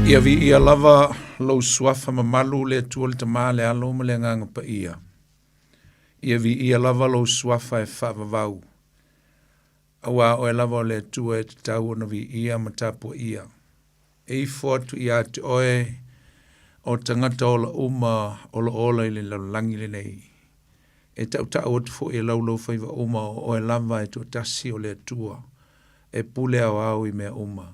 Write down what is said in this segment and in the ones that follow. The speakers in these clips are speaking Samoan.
Ia viia lava lou suafa mamalu le Atua le Tama le Alo ma le Agaga Paia. Ia viia lava lou suafa e faavavau. Auā oe lava o le Atua e tatau ona viia ma tapuaia. E ifo atu ia te oe o tagata ola uma o lo o ola i le lalolagi lenei. E tautau atu foi e laulaufaiva uma o oe lava e toatasi o le Atua, e pule aoao i mea uma.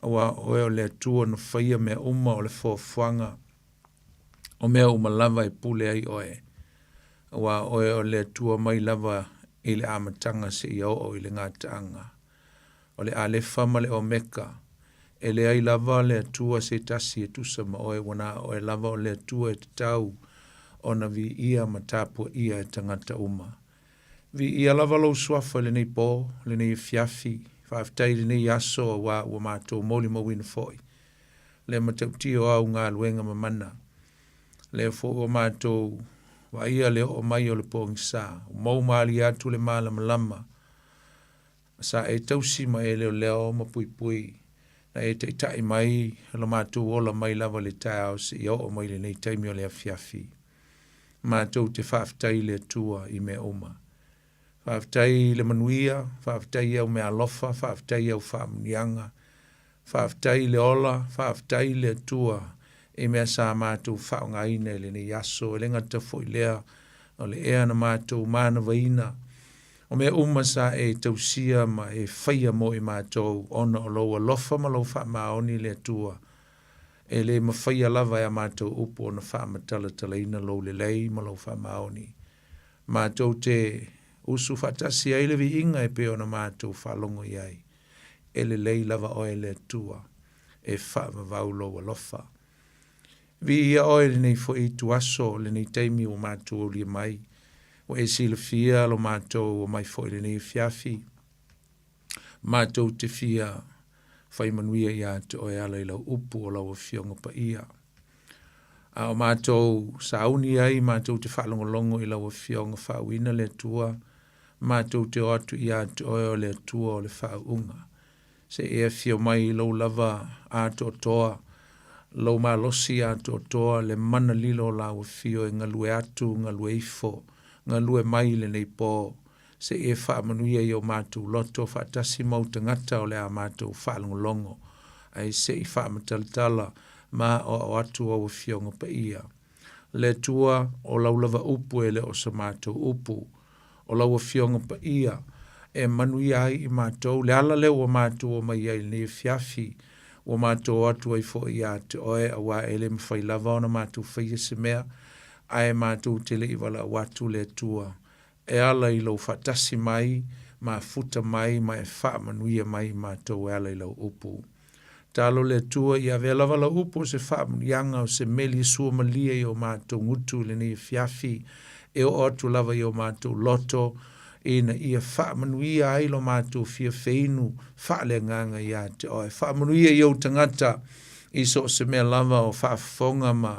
Auā o oe o le Atua na faia mea uma o le foafoaga o mea uma lava e pule ai oe. Auā o oe o le Atua mai lava i le amataga seia oo i le gataaga. O le Alefa ma le Omeka, e leai lava le Atua se tasi e tusa ma oe, ua na o oe lava o le Atua e tatau ona viia ma tapuaia e tagata uma. Viia lava lou suafa i lenei po, lenei afiafi, faafetai i lenei aso auā ua matou molimauina foi le matautia o au galuega mamana. Lea foi ua matou vaaia le oo mai o le pogisa, ua mou malie atu le malamalama, sa e tausi ma e leoleo ma puipui, na e taitai mai lo matou ola mai lava i le taeao seia oo mai lenei taimi o le afiafi. Matou te faafetai i le Atua i mea uma. Faafetai i le manuia, faafetai i au meaalofa, faafetai i au faamanuiaga, faafetai i le ola, faafetai i le Atua i mea sa matou faaaogaina i lenei aso. E le gata foi lea, o le ea na matou manavaina, o mea uma sa e tausia ma e faia mo i matou ona o lou alofa ma lou faamaoni le Atua. E le mafaia lava e a matou upu ona faamatalatalaina lou lelei ma lou faamaoni. Matou te usu faatasi ai le viiga e pei ona matou faalogo i ai. E lelei lava oe le Atua, e faavavau lou alofa. Viia oe i lenei foi ituaso, lenei taimi ua matou aulia mai. Ua e silafia lo matou omai foi i lenei afiafi. Matou te fia fai manuia ia te oe e ala i lau upu o lau Afioga Paia. A o matou sauni ai matou te faalogologo i lau Afioga faauuina le Atua, matou te o atu ia te oe o le Atua o le faauuga. Se i e afio mai i lou lava atoatoa, lou malosi atoatoa, le mana lilo o lau afio e galue atu, galue ifo, galue mai i lenei po, Se i e faamanuia i o matou loto faatasi ma ou tagata o le a matou faalogologo, ae se i faamatalatala ma aoao atu au Afioga Paia. Le Atua, o lau lava upu e le o sa matou upu. O lau Afioga Paia, e manuia ai i matou le ala lea ua matou omai ai i lenei afiafi, ua matou o atu ai foi ia te oe, auā e le mafai lava ona matou faia se mea, ae matou te le i valaau atu le Atua e ala i lou faatasi mai, mafuta mai ma e faamanuia mai i matou e ala i lau upu. Talo le Atua ia avea lava lau upu o se faamanuiaga o se meli e sua malie i o matou gutu i lenei afiafi, e oo atu lava i o matou loto, ina ia faamanuia ai lo matou fia feinu faaleagaga ia te oe. Faamanuia i ou tagata i so o se mea lava o faafofoga ma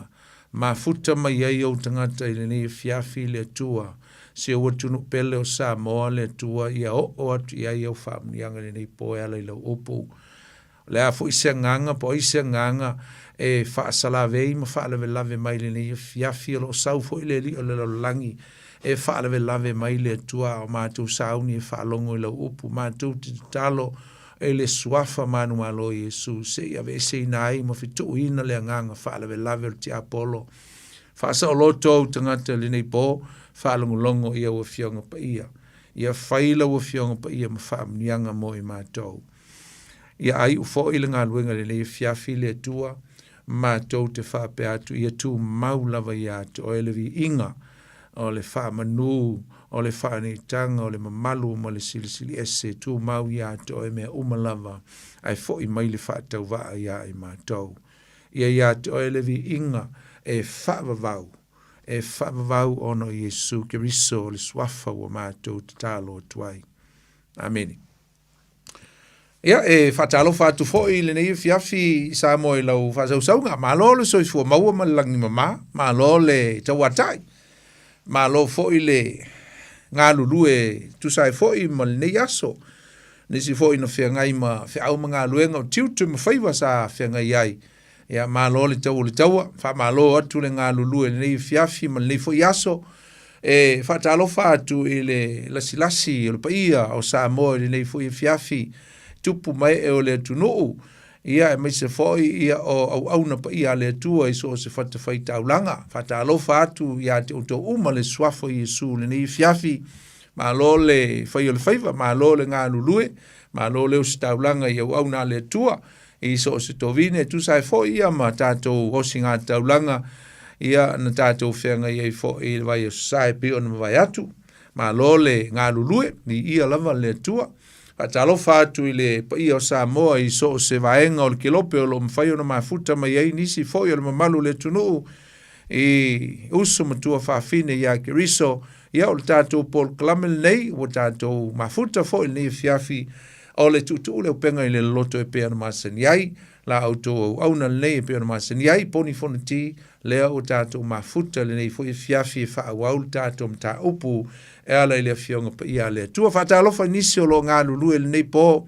Mafuta mai ai ou tagata i lenei afiafi, le Atua, si ou atunuu pele o Samoa, le Atua, ia oo atu i ai au faamanuiaga i lenei po e ala i lau upu. O le a foi se agaga, po o ai se agaga e faasalavei ma faalavelave mai i lenei afiafi, o lo o sau foi le Alii o le lalolagi e faalavelave mai le Atua, a o matou sauni e faalogo i lau upu, matou te tatalo e le Suafa manumalo o Iesu, se i aveeseina ai ma fetuuina le agaga faalavelave o le tiapolo. Faasaoloto ou tagata i lenei po, faalogologo i au Afioga Paia. Ia fai lau Afioga Paia ma faamanuiaga mo i matou. Ia aiu foi le galuega i lenei afiafi, le Atua, matou te faapea atu, ia tumau lava ia te oe le viiga o le faamanu, o le faaneetaga, o le mamalu ma le silisili ese, tumau ia te oe mea uma lava, ae foi mai le faatauvaa ia i matou. Ia ia te oe le viiga e faavavau, e faavavau ona o Iesu Keriso o le Suafa ua matou tatalo atu ai. Amene. Ia, e faatalofa atu foi i lenei afiafi i Samoa i lau faasausauga. Malo le soifua maua ma le lagi mama, malo le tauatai, malo foi le galulue tusa ai foi ma lenei aso. Nisi foi na feagai ma feau ma galuega o tiute ma faiva sa feagai ai. Ia, malo le tau o le taua, faamalo atu le galulue i lenei afiafi ma lenei foi aso. E faatalofa atu i le lasilasi o le paia o Samoa i lenei foi afiafi, tupu ma ee o le atunuu, ia aemaise foi ia o auauna paia a le Atua i so o se fatafaitaulaga. Faatalofa atu ia te outou uma le Suafa o Iesu i lenei afiafi. Malo le fai o le faiva, malo le galulue, malo le ositaulaga i auauna a le Atua i so o se tovine e tusa ai foi ia ma tatou osigataulaga ia na tatou feagai ai foi i le vaiaso sa e pei ona mavae atu. Malo le galulue, viia lava le Atua. Faatalofa atu i le paia o Samoa i so o se vaega o le kelope o lo o mafai ona mafuta mai ai nisi foi o le mamalu o le atunuu i uso ma tuafafine ia Keriso. Ia, o le tatou polokalame lenei ua tatou mafuta foi i lenei afiafi o le tuutuu le upega i le loloto e pei ona masani ai la outou auauna lenei e pei ona masani ai Poni Fonoti lea ua tatou mafuta i lenei foi afiafi e faaauau le tatou mataupu e ala i le Afioga Paia a le Atua. Faatalofa i nisi o lo o galulue i lenei po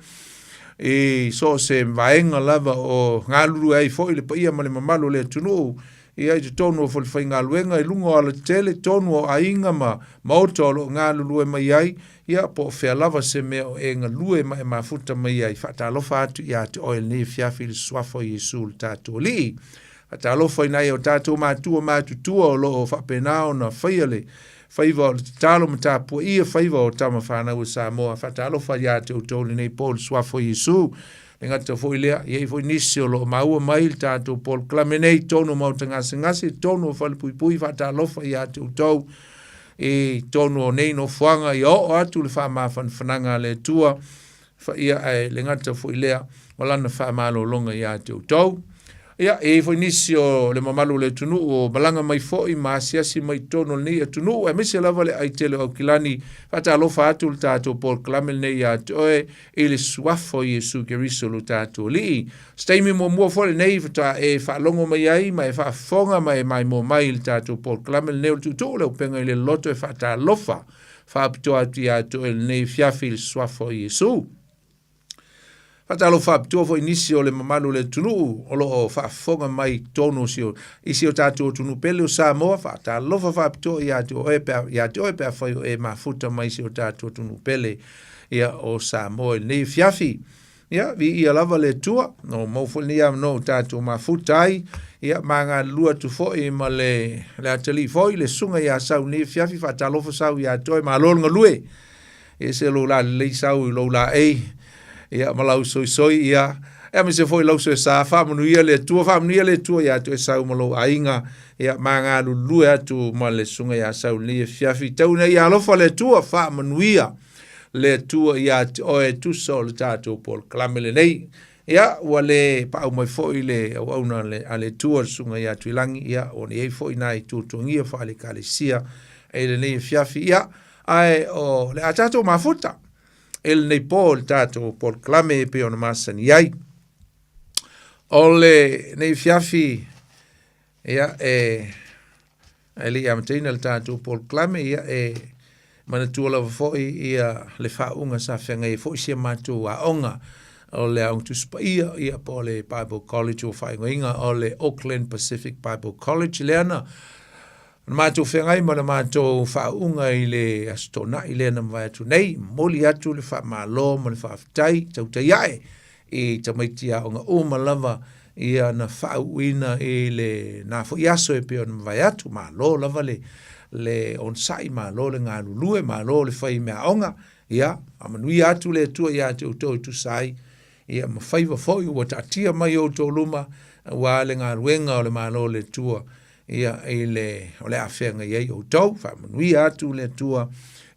i so o se vaega lava o galulue ai foi le paia ma le mamalu o le atunuu ia i totonu o falefaigaluega, i luga o alatetele, totonu o aiga ma maota o lo o galulue mai ai, ia po o fea lava se mea o e galue ma e mafuta mai ai. Faatalofa atu ia te oe i lenei afiafi i le Suafa o Iesu le tatou Alii. Faatalofa i nai o tatou matua matutua o lo o faapena ona faia le faiva o le tatalo ma tapuaia faiva o tama fanau a Samoa. Faatalofa ia te outou i lenei po i le Suafa o Iesu. E gata foi lea, e i ai foi nisi o lo o maua mai le tatou polokalame nei i totonu o maota gasegase, i totonu o falepuipui, faatalofa ia te outou i totonu o nei nofoaga, ia oo atu le faamafanafanaga a le Atua, ia ae le gata foi lea, o lana faamalologa ia te outou. Ia, e i ai foi nisi o le mamalu o le atunuu o malaga mai foi ma asiasi mai i totonu o lenei atunuu, aemaise lava le aitele o Aukilani. Faatalofa atu le tatou polokalame lenei ia te oe i le Suafa o Iesu Keriso lo tatou Alii. Se taimi muamua foi lenei faatoa e faalogo mai ai ma e faafofoga ma e maimoa mai i le tatou polokalame lenei o le Tuutuu le Upega i le Loto e faatalofa faapitoa atu ia te oe i lenei afiafi i le Suafa o Iesu. Faatalofa faapitoa foi nisi o le mamalu o le atunuu o lo o faafofoga mai i totonu o si o, i si o tatou atunuu pele o Samoa. Faatalofa faapitoa ia te oe pe a, ia te oe pe afai o e mafuta mai i si o tatou atunuu pele ia o Samoa i lenei afiafi. Ia, viia lava le Atua, no mau foi lenei avanoa ua tatou mafuta ai, ia ma galulue atu foi ma le, le atalii foi, le susuga ia Sau i lenei afiafi. Faatalofa Sau ia te oe, malo le galue. E ese lou lalelei sau i lou laei, ia ma lau soisoi, ia, aemaise foi lau soesa, faamanuia le Atua, faamanuia le Atua ia te oe Sau ma lou aiga, ia ma galulue atu ma le susuga ia Sau i lenei afiafi. Tau ina ia alofa le Atua, faamanuia le Atua ia te oe, tusa o le tatou polokalame lenei. Ia, ua le paau mai foi le auauna a le Atua le susuga ia Tuilagi, ia, ua i ai foi nai tuatuagia faale-Ekalesia i lenei afiafi, ia, Ae o le a tatou mafuta i lenei po i le tatou polokalame e pei ona masani ai. O lenei afiafi, ia, e, e le i amataina le tatou polokalame, ia, e manatua lava foi ia le faauuga sa feagai ai foi si a matou aoga o le Aoga Tusi Paia, ia, po o le Bible College ua faaigoaina o le Auckland Pacific Bible College lea na Na matou feagai ma le matou faauuga i le Aso Toonai lea na mavae atu nei, momoli atu le faamalo ma le faafetai tautai ae i tamaiti aoga uma lava ia na faauuina i lena foi aso e pei ona mavae atu. Malo lava le, le onosai, malo le galulue, malo le fai mea aoga, ia faamanuia atu le Atua ia te outou e tusa ai ia ma faiva foi ua taatia mai i outou luma aua le galuega o le Malo o le Atua ia i le o le a feagai ai outou. Faamanuia atu le Atua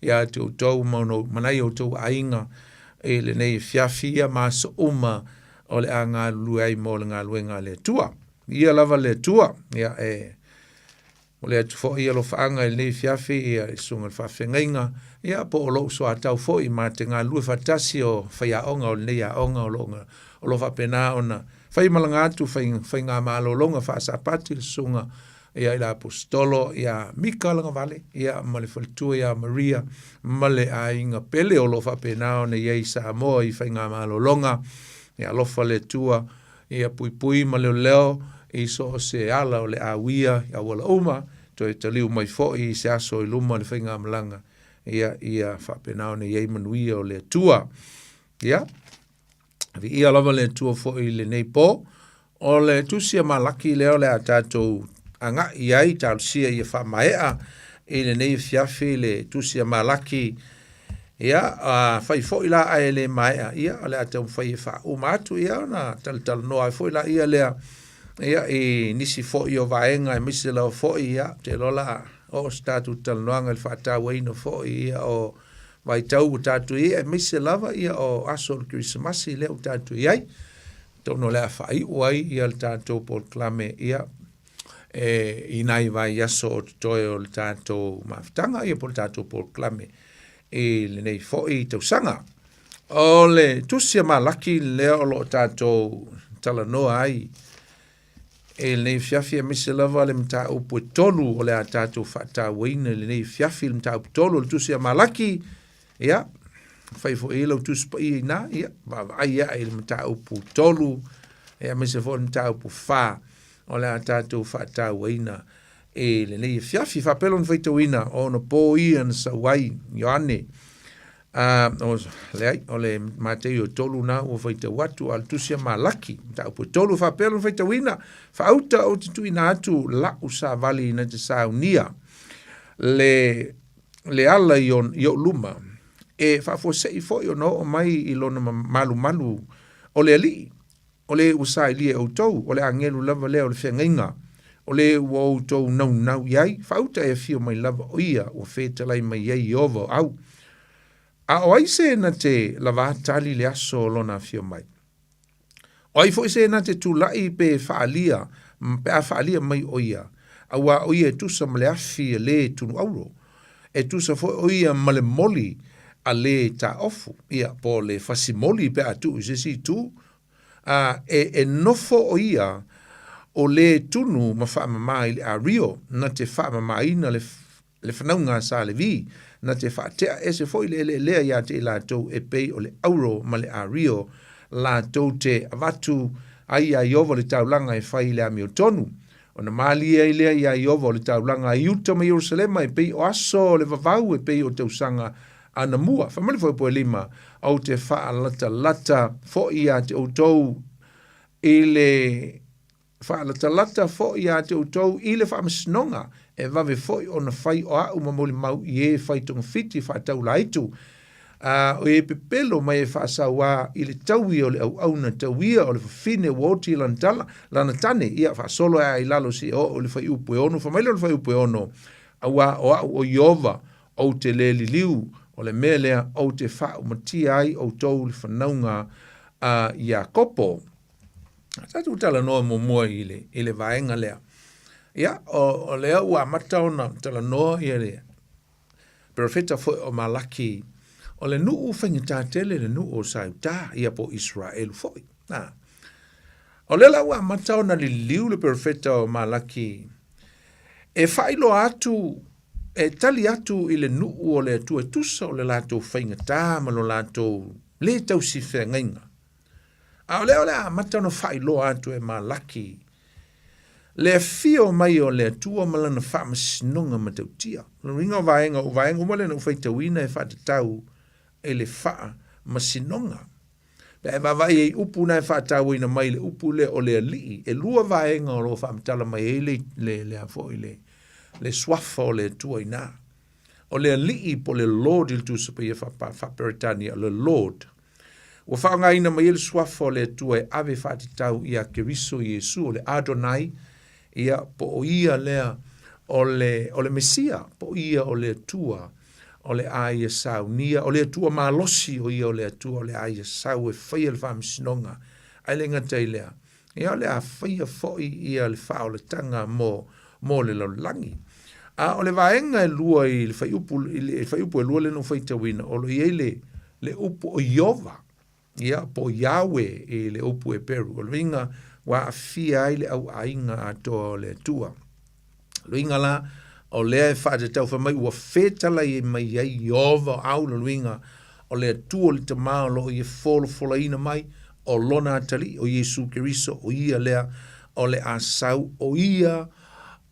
ia te outou ma ona ma nai outou aiga i lenei afiafi ia ma aso uma o le a galulue ai mo le galuega a le Atua. Ia lava le Atua, ia e momoli atu foi alofaaga i lenei afiafi ia i susuga i le faafeagaiga, ia po o lou soatau foi ma te galulue faatasi o faiaoga o lenei aoga o lo o o lo o faapena ona fai malaga atu fai, faigamalologa faasapati le susuga Ia i le Aposetolo ia Mika Lagavale, ia ma le faletua ia Maria, ma le aiga pele o lo o faapena ona i ai i Samoa i faigamalologa. Ia alofa le Atua, ia puipui ma leoleo i so o se ala o le a uia i auala uma, toe taliu mai foi i se aso i luma o le faigamalaga, ia ia faapena ona i ai manuia o le Atua. Ia, Viia lava le Atua foi i lenei po. O le tusi a Malaki lea o le a tatou agai ai, talosia ia faamaea i lenei afiafi le tusi a Malaki. Ia, a fai foi la ae le maea, ia, o le a taumafai e faauma atu, ia, ona talatalanoa ai foi laia lea, ia, i nisi foi o vaega aemaise lava foi, ia, ou te iloa o le a oo se tatou talanoaga i le faatauaina foi, ia, o vaitau ua tatou i ai, aemaise lava ia o aso o le Kerisimasi lea ua tatou i ai. Atonu o le a faaiu ai ia le tatou polokalame ia e, i nai vaiaso o totoe o le tatou mafutaga ia po o le tatou polokalame i lenei foi tausaga. O le tusi a Malaki lea o lo o tatou talanoa ai I lenei afiafi aemaise lava le mataupu e tolu o le a tatou faatauaina i lenei afiafi, le mataupu tolu o le tusi a Malaki, ia, fai foi i lau tusi paia i ina, ia, vaavaai ae i le mataupu tolu, ia, aemaise foi le mataupu fa o le a tatou faatauaina i lenei afiafi. Faapea lona faitauina, o ona po ia na sau ai Ioane A, o, leai, o le Mateio e tolu na ua faitau atu, a o le tusi a Malaki, mataupu e tolu, faapea lona faitauina, faauta ou te tuuina atu la'u savali na te saunia le, le ala i, on, i o'u luma, e faafuase'i foi ona oo mai i lona malumalu o le Alii, o le ua sailia e outou, o le agelu lava lea o le feagaiga, o le ua outou naunau i ai, faauta e afio mai lava o ia ua fetalai mai ai Ieova o au. A o ai se na te lavā tali le aso o lona afio mai? O ai foi se na te tulaʻi pe faaalia, pe a faaalia mai o ia, auā o ia e tusa ma le afi a lē tunu auro, e tusa foi o ia ma le moli a lē taofu, ia, po o le fasi moli pe a tuu i se isi itu, a e, e nofo o ia o lē tunu ma faamamā i le ario, na te faamamāina le, le fanauga a Sa Levi, na te faatea ese foi le eleelea iā te i latou e pei o le auro ma le ario, latou te avatu ai iā Ieova le taulaga e fai i le amiotonu. Ona mālie ai lea iā Ieova o le taulaga i uta ma Ierusalema e pei o aso o le vavau e pei o tausaga anamua. Fai mai le fuaipue lima, Ou te faalatalata foi iā te outou i le faalatalata foi iā te outou i le faamasinoga, e vave foi ona fai o a'u ma molimau i e fai togafiti faataulaitu, a o e pepelo mai e faasauā i le taui o le auauna tauia o le fafine ua oti i lana tala, lana tane, ia, faasolo ae i lalo seia oo i le fuaiupu e ono. Fai mai lea o le fuaiupu e ono, Auā o a'u o Ieova, ou te lē liliu, o le mea lea ou te faaumatia ai outou le fanauga a Iakopo. Tatou talanoa muamua i le, i le vaega lea. Ia, o, o lea ua amata ona talanoa ia le perofeta foi o Malaki, o le nuu faigata tele le nuu o Saiutā, ia po o Iseraelu foi. Na. O lea la ua amata ona liliu le perofeta o Malaki e faailoa atu e tali atu i le nuu o le Atua e tusa o le latou faigata ma lo latou le tausi feagaiga. A o lea o le a amata ona faailoa atu e Malaki le afio mai o le Atua ma lana faamasinoga matautia. O le uiga o vaega, o vaega uma lea na ou faitauina e faatatau i le faamasinoga. Pe a e vaavaai ai i upu na e faatauaina mai le upu lea o le Alii, e lua vaega o lo o faamatala mai ai le, le, le a foi le, le suafa o le Atua i ina. O le Alii po o le Lord i le Tusi Paia faa-Peretania, o le Lord. Ua faaaogaina mai ai le suafa o le Atua e ave faatatau iā Keriso Iesu, o le Adonai, ia, po o ia lea o le, o le Mesia, po o ia o le Atua o le a ia saunia, o le Atua malosi o ia o le Atua o le a ia sau e faia le faamasinoga, ae le gata i lea, Ia o le a faia foi ia le faaolataga mo, mo le lalolagi. A o le vaega e lua i le fuaiupu, i le fuaiupu e lua lea na ou faitauina, o lo o i ai le, le upu o Ieova, ia, po o Yahweh i le upu Heperu. O le uiga ua aafia ai le auaiga atoa o le Atua. Luiga la, o lea e faatatau fai mai ua fetalai mai ai Ieova o au le luiga, o le Atua o le Tama o lo o ia folafolaina mai, o lona atalii, o Iesu Keriso, o ia lea o le a sau, o ia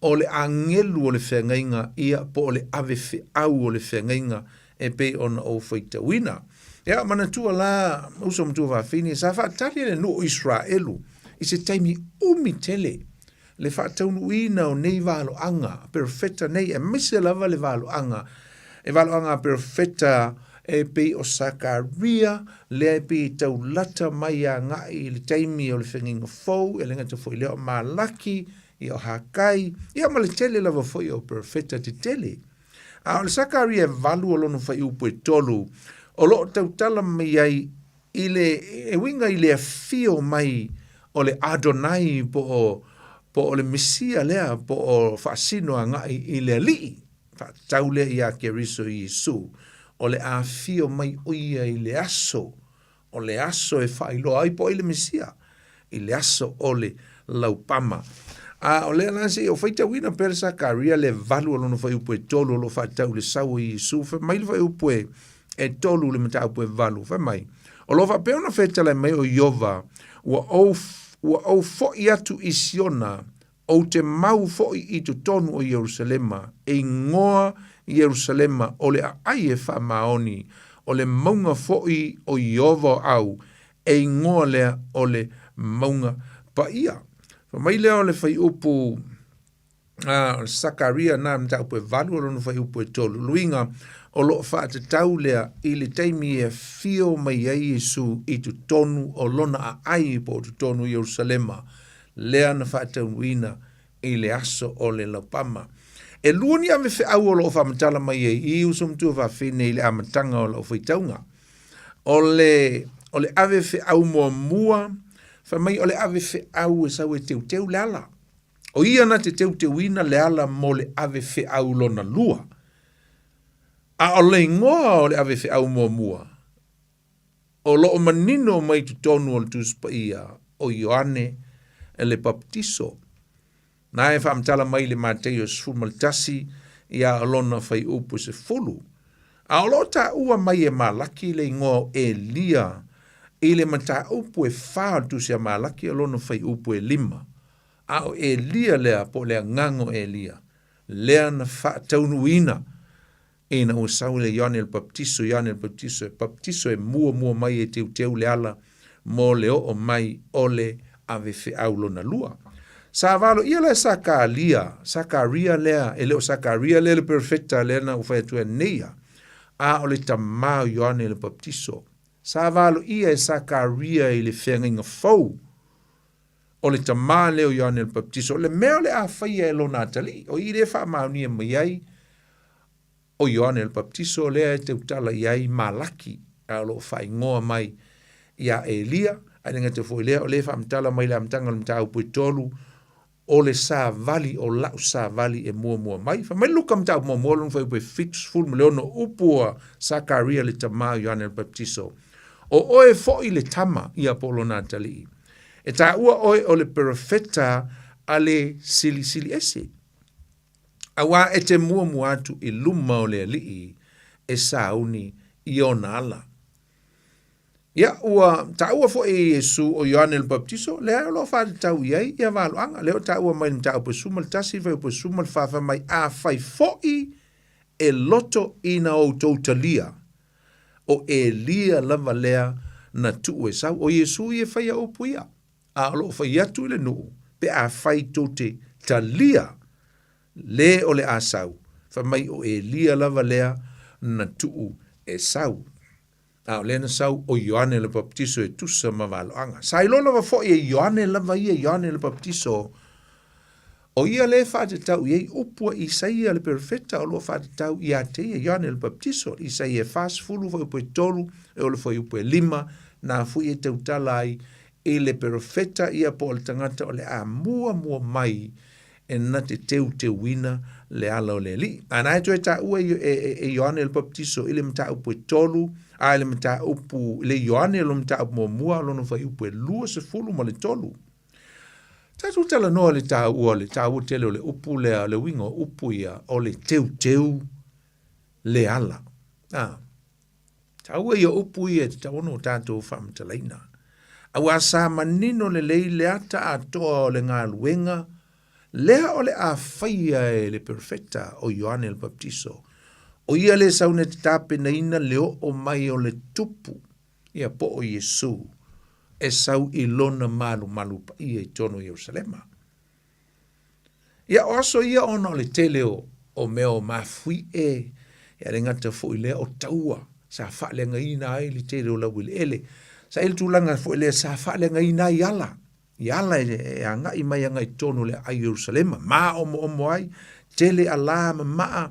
o le agelu o le feagaiga, ia po o le ave feau o le feagaiga e pei ona ou faitauina. Ia, manatua la, uso matua fafine, sa faatali le nuu o Israelu i se taimi umi tele le faataunuuina o nei valoaga perofeta nei, aemaise lava le valoaga e valoaga a perofeta e pei o Sakaria, lea e pei e taulata mai agai i le taimi o le feagaiga fou, e le gata foi lea o Malaki, ia o Hakai, ia ma le tele lava foi o perofeta tetele. A o le Sakaria e 8 o lona fuaiupu e 3, o lo o tautala mai ai i le e uiga i le afio mai o le Adonai po o po o le Mesia lea po o faasino agai i le Alii faatatau lea iā Keriso Iesu o le afio mai o ia i le aso o le aso e faailoa ai po o ai le Mesia i le aso o le laupama. A o lea la seia o faitauina pea le Sakaria le 8 o lona fuaiupu e 3 o lo o faatatau i le sau o Iesu, fai mai le fuaiupu e e 3 le mataupu e 8, fai mai, O lo o faapea ona fetalai mai o Ieova, ua ou, ua ou foi atu i Siona, ou te mau foi i totonu o Ierusalema, e igoa Ierusalema o le aai e faamaoni, o le mauga foi o Ieova o au, e igoa lea o le mauga paia. Fai mai lea o le fuaiupu a o le Sakaria na mataupu e 8 o lona fuaiupu e 3. Luiga o lo o faatatau lea i le taimi e afio mai ai Iesu i totonu o lona aai po o totonu o Ierusalema, lea na faataunuuina i le aso o le laupama. E lua ni ave feau o lo o faamatala mai ai i uso matua fafine i le amataga o lau faitauga. O le, o le ave feau muamua, fai mai o le ave feau e sau e teuteu le ala. O ia na te teuteuina le ala mo le ave feau lona lua. A o le igoa o le ave feau muamua, o lo o manino mai totonu o le Tusi Paia o Ioane le Papatiso. Na e faamatala mai i le Mataio 11 ia o lona fuaiupu 10. A o lo o taua mai e Malaki le igoa o Elia i le mataupu e 4 o le Tusi a Malaki o lona fuaiupu e 5. A o Elia lea po o le agaga o Elia, lea na faataunuuina ina ua sau le Ioane le Papatiso, Ioane le Papatiso, e papatiso e muamua mai e teuteu le ala mo le oo mai o le ave feau lona lua. Sa valoia la e Sakalia, Sakaria lea, e le o Sakaria lea le perofeta lea na ou fai atu ai anei, a o le tama o Ioane le Papatiso. Sa valoia e Sakaria i le feagaiga fou o le tama lea o Ioane le Papatiso, o le mea o le a faia e lona atalii, o i lea e faamaonia mai ai o Ioane le Papatiso lea e tautala i ai Malaki, a o lo o faaigoa mai iā Elia, ae le gata foi i lea, o lea e faamatala mai i le amataga o le mataupu e 3, o le savali, o lau savali e muamua mai. Fai mai Luka mataupu muamua, lona fuaiupu e 76 upu a Sakaria le tama o Ioane le Papatiso. O oe foi le tama, ia po o lona atalii. E taua oe o le perofeta a le Silisili Ese. Auā e te muamua atu i luma o le Alii e sauni i ona ala. Ia, ua taua foi e Iesu o Ioane le Papatiso, lea o lo o faatatau i ai ia valoaga. Lea o taua mai le mataupu e 11, fuaiupu e 14, fai mai, Afai foi e loto ina outou talia, o Elia lava lea na tuu e sau. O Iesu ia e faia upu ia, a o lo o fai atu i le nuu, pe afai tou te talia le o le a sau, fai mai o Elia lava lea na tuu e sau. A o lea na sau o Ioane le Papatiso e tusa ma valoaga. Sa iloa lava foi e Ioane lava ia, Ioane le Papatiso, o ia lea e faatatau i ai upu a Isaia le perofeta o lo o faatatau ia te ia, Ioane le Papatiso. Isaia e 40 fuaiupu e 3 e oo i le fuaiupu e 5, na foi e tautala ai i le perofeta ia po o le tagata o le a muamua mai e na te teuteuina le ala o le Alii. A na e toe taua e, e, e, e Ioane le Papatiso i le mataupu e 3, a i le mataupu, i le Ioane lo mataupu muamua, lona fuaiupu e 23. Tatou talanoa i le taua, le taua tele o le upu lea, le uiga o upu ia, o le teuteu le ala. A, taua ia upu ia e tatau ona o tatou faamatalaina. Auā sa manino lelei le ata atoa o le galuega lea o le a faia e le perofeta o Ioane le Papatiso. O ia le sau na te tapenaina le oo mai o le tupu, ia po o Iesu, e sau i lona malumalu paia i totonu o Ierusalema. Ia, o aso ia ona o le tele o, o mea o mafuie, ia le gata foi lea o taua sa faaleagaina ai le tele o laueleele. Sa i ai le tulaga foi lea sa faaleagaina ai ala, i ala e, e agai mai agai i totonu o le aai o Ierusalema, maomoomo ai, tele alā ma maa,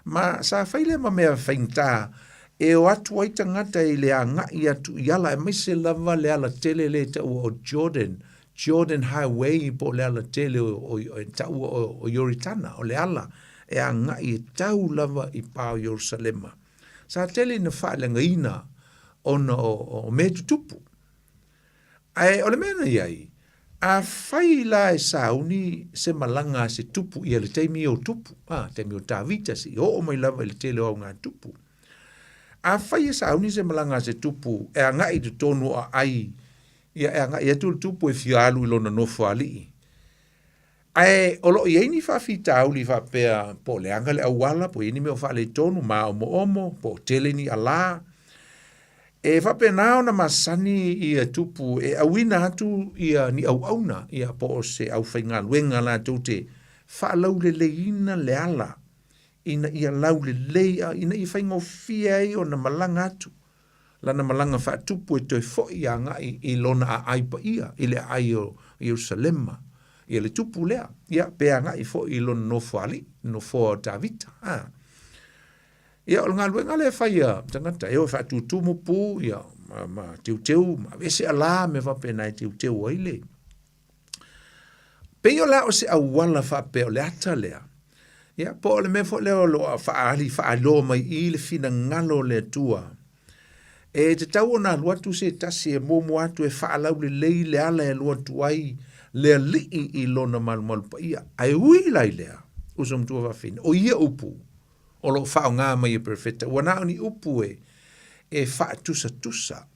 ma sa fai lea ma mea faigata e o atu ai tagata i le agai atu i ala, aemaise lava le ala tele lea e taua o Jordan, Jordan Highway po o le ala tele o, o, o taua o, o Ioritana, o le ala e agai e tau lava i pa o Ierusalema. Sa tele ina faaleagaina ona o, o mea tutupu. Ae o le mea na i ai, afai la e sauni se malaga a se tupu ia le taimi o tupu, a, taimi o Tavita seia oo mai lava i le tele o augatupu. Afai e sauni se malaga a se tupu e agai i totonu o aai, ia e agai atu le tupu e fia alu i lona nofoalii. Ae o lo o i ai ni faafitauli faapea po o leaga le auala, po o i ai ni mea o faaletonu, maomoomo, po o tele ni alā. E faapena ona masani ia tupu e auina atu ia ni auauna, ia po o se aufaigaluega latou te faalauleleiina le ala ina ia laulelei, ina ia faigofie ai ona malaga atu lana malaga faatupu e toe foi agai i lona aai paia, i le aai o Ierusalema, ia le tupu lea, ia pe agai foi i lona nofoalii, nofoa o Tavita. A. Ia, o le galuega lea e fai a tagata, e o e faatutumu pu, ia, ma, ma teuteu, ma aveese alā, mea faapena e teuteu ai le. Pei o la o se auala faapea o le ata lea, ia, po o le mea foi lea o lo o faaali faailoa mai i le finagalo o le Atua. E tatau ona alu atu se tasi e muamua atu e faalaulelei le ala e alu atu ai le alii i lona malumalu paia. Ae ui la i lea, uso matua fafine, o ia upu o lo o faaaoga mai e perofeta, ua na o ni upu e, e faatusatusa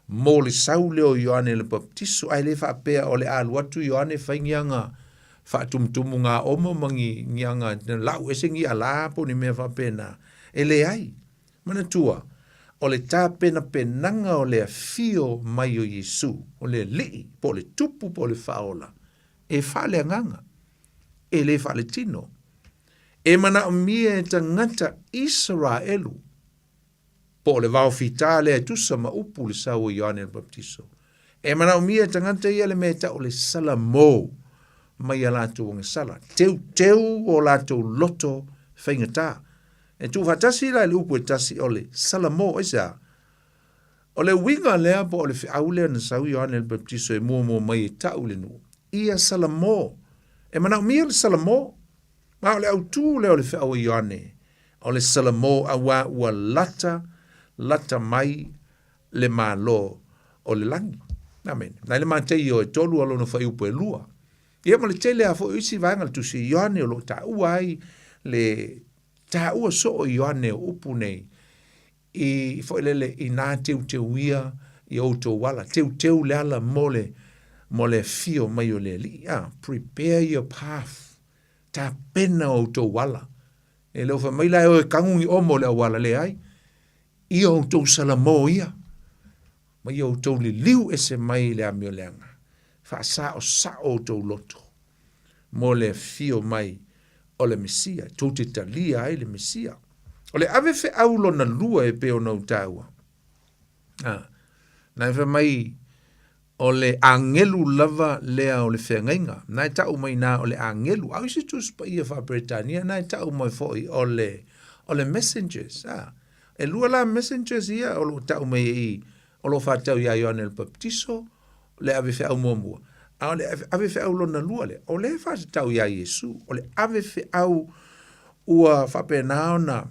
mo le sau lea o Ioane le Papatiso, ae le faapea o le a alu atu Ioane fai ni aga faatumutumu gaomo ma ni, ni aga lau ese ni alā po o ni mea faapena. E leai. Manatua, o le tapenapenaga o le afio mai o Iesu, o le Alii, po o le Tupu po o le Faaola, e faaleagaga, e le faaletino. E manaomia e tagata Isaraelu po o le vaofita lea e tusa ma upu le sau o Ioane le Papatiso. E manaomia e tagata ia le mea e tau o le salamo mai a latou agasala, teuteu o latou loto faigata. E tuufaatasi la i le upu e tasi o le salamo, aisea? O le uiga lea po o le feau lea na sau Ioane le Papatiso e muamua mai e tau i le nuu, ia salamo. E manaomia le salamo. Ma o le autū lea o le feau a Ioane, o le salamo auā ua lata, lata mai le Malo o le lagi. Amene. Na i le Mateio e tolu a lona fuaiupu e lua. Ia ma le tele lava foi o isi vaega o le Tusi a Ioane o lo o taua ai le taua soo o Ioane o upu nei i foi lele inā teuteuia i outou ala, teuteu le ala mo le mo le afio mai o le Alii. Ah, prepare your path. Tapena outou ala. E le o fai mai la e o e kagu ni omo le auala, leai. Ia outou salamo ia, ma ia outou liliu ese mai i le amioleaga. Faasaosao outou loto mo le afio mai o le Mesia, tou te talia ai le Mesia. O le ave feau lona lua e pei ona ou taua. A, na e fai mai o le agelu lava lea o le feagaiga. Na e tau mai na o le agelu. A o isi Tusi Paia faa-Peretania, na e tau mai foi o le, o le messengers. A, e lua la messengers ia o lo o tau mai i, o lo o faatatau iā Ioane le Papatiso, le ave feau muamua. A o le ave feau lona lua lea, o lea e faatatau iā Iesu. O le ave feau ua faapena ona,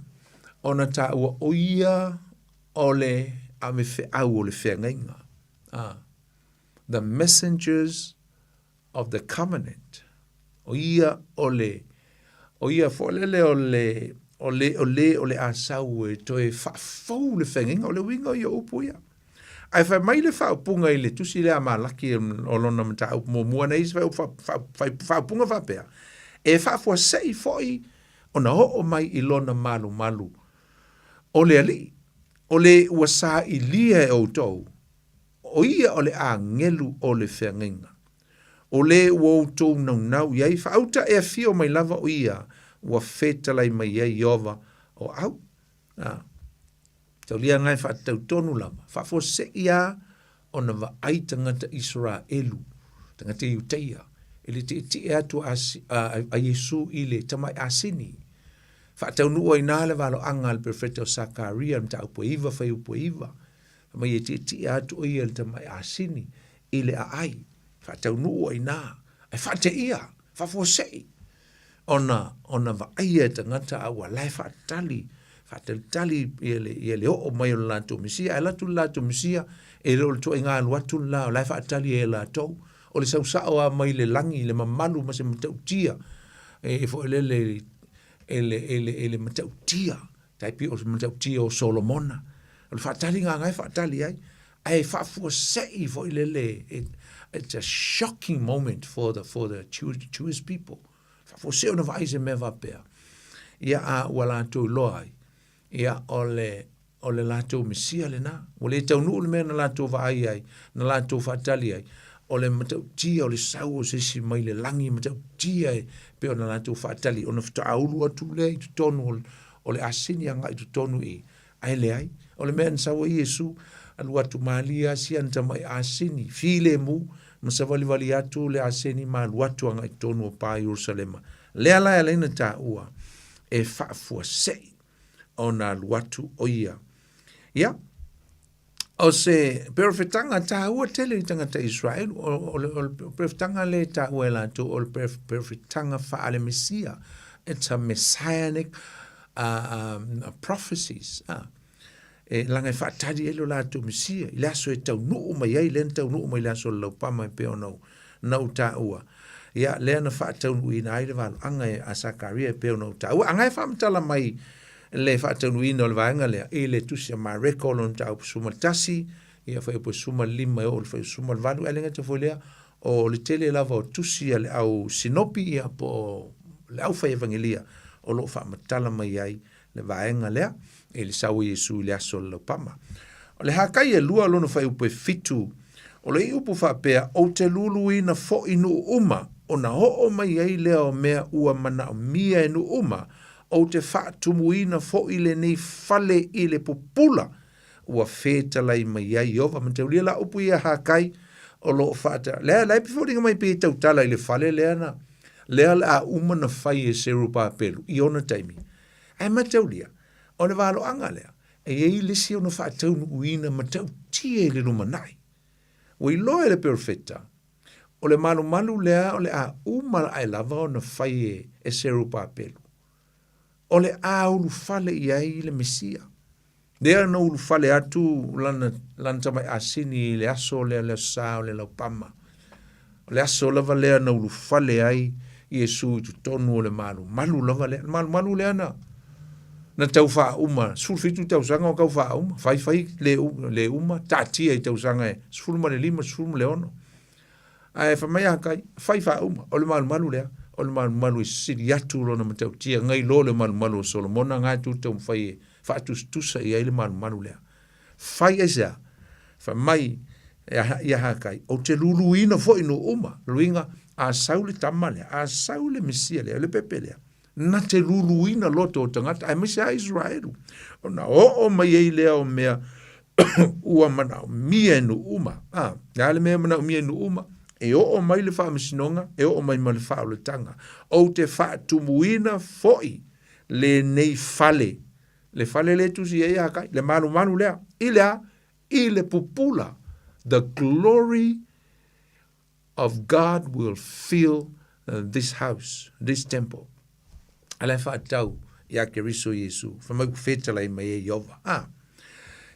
ona taua o ia o le ave feau o le feagaiga. A, the messengers of the covenant. O ia o le, o ia foi lele o le, o le, o le, o le a sau e toe faafou le feagaiga, o le uiga o ia upu ia. Ae fai mai le faaupuga i le tusi lea a Malaki o lona mataupu muamua na i se faaupuga faapea, e faafuasei foi ona oo mai i lona malumalu o le Alii, o le ua sailia e outou, o ia o le agelu o le feagaiga. O le ua outou naunau i ai, faauta e afio mai lava o ia ua fetalai mai ai Ieova o au. A, taulia nga e faatatau tonu lava, faafuasei a ona vaai tagata Isaraelu, tagata Iutaia, i le tietie atu a, a, a Iesu i le tamai asini. Faataunuu ai na le valoaga a le perofeta o Sakaria, le mataupu e 9, fuaiupu e 9. Fai mai e tietie atu o ia i le tamai asini i le aai, faataunuu ai na, ae faateia, faafuasei ona ona vaaia e tagata a ua la e faatali, faatalitali ia le, ia le oo mai o le latou Mesia. Ae alu atu le latou Mesia, e le o le ituaiga alu atu le la o la e faatali ai e latou. O le sau sao lava mai le lagi, le mamalu ma se matautia, e foi lele e le, e le, e le matautia, tai pei o le matautia o Solomona. O le faataliga lena e faatali ai, ae faafuasei foi lele, it's a shocking moment for the, for the Jewish, Jewish people. Faafuasei ona vaai se mea faapea. Ia, a ua latou iloa ai, ia, o le, o le latou Mesia lena. Ua le taunuu le mea na latou vaai ai, na latou faatali ai, o le matautia o le sau o se isi mai le lagi, matautia e pei ona latou faatali, ona faatoa ulu atu lea i totonu o, o le asini agai i totonu i, ae leai. O le mea na sau ai Iesu, alu atu malie lava si ana tamai asini, filemu, ma savalivali atu le aseni ma alu atu agai i totonu o pa Ierusalema. Lea la e ala ai ona taua, e faafuasei ona alu atu o ia. Ia, o se perofetaga taua tele i tagata Israel, o, o, o le perofetaga le taua e latou, o le perofetaga faale-Mesia. It's a messianic prophecies. E laga e faatali ai lo latou Mesia i le aso e taunuu mai ai, lea na taunuu mai le aso o le laupama e pei ona na ou taua. Ia, lea na faataunuuina ai le valoaga a Sakaria e pei ona ou taua. A nga e faamatala mai le faataunuuina o le vaega lea i le tusi a Mareko o lona mataupu 11, ia fuaiupu 15 e oo i le fuaiupu 18, ae le gata foi lea, o le tele lava o tusi a le au sinopi ia po o le au fai evangelia o lo o faamatala mai ai le vaega lea i le sau o Iesu i le aso o le laupama. O le Hakai e lua lona fuaiupu e 7, o le upu faapea, Ou te luluina foi nuu uma, ona oo mai ai lea o mea ua manaomia e nuu uma, ou te faatumuina foi lenei fale i le pupula ua fetalai mai ai Ieova. Mataulia la upu ia Hakai o lo o faata. Lea la e foliga mai pei e tautala i le fale lea na lea le a uma na fai e Serubabelu i ona taimi. Ae mataulia, o le valoaga lea, e i ai le isi ona faataunuuina matautia i le lumanai. Ua iloa e le perofeta, o le malumalu lea o le a uma ae lava ona fai e Serubabelu. O le a ulufale i ai le Mesia. Lea na ulufale atu lana, lana tamai asini i le aso lea, le aso sa o le laupama. O le aso lava lea na ulufale ai Iesu i totonu o le malumalu lava lea. Le malumalu lea na, na tau faauma, 17 tausaga o tau faauma, fai fai le, le uma, taatia i tausaga e 15, 16. Ae fai mai a kai, fai faauma, o le malumalu lea, o le malumalu e sili atu lona matautia, ngai lo le malumalu o Solomona, ngai tu taumafai e faatusatusa i ai le malumalu lea. Fai aisea? Fai mai ia Hakai, ou te luluina foi nuu uma. Luiga, a sau le tama lea, a sau le Mesia lea, le pepe lea, na te luluina loto o tagata, aemaise a Israelu. Ona oo mai ai lea o mea ua manaomia e nuu uma. A, le a le mea e manaomia e nuu uma? E oo mai le faamasinoga, e oo mai ma le faaolataga. Ou te faatumuina foi lenei fale, le fale lea e tusi ai Hakai, le malumalu lea, i le a? I le pupula. The glory of God will fill this house, this temple. A la e faatatau iā Keriso Iesu, fai mai ua fetalai mai e Ieova. A,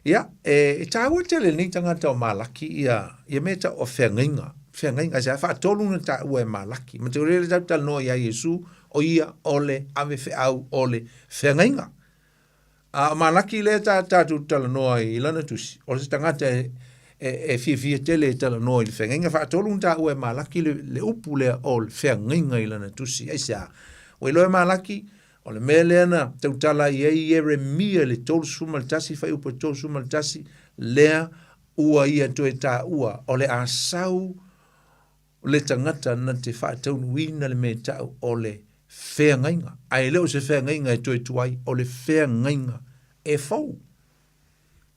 ia, e, e tāua tele lenei tagata o Malaki ia, ia mea tau o feagaiga. Feagaiga, aisea? Faatolu na taua e Malaki. Mataulia lea tatou talanoa ia Iesu, o ia o le ave feau o le feagaiga. A o Malaki lea ta tatou talanoa ai i lana tusi, o se tagata e, e, e fiafia tele e talanoa i le feagaiga. Faatolu na taua e Malaki le, le upu lea o le feagaiga i lana tusi. Aisea? Ua iloa e Malaki, o le mea lea na tautala i ai Ieremia i le 31, fuaiupu e 31, lea ua ia toe taua o le a sau le tagata na te faataunuuina le mea tau o le feagaiga, ae le o se feagaiga e toe tuai, o le feagaiga e fou.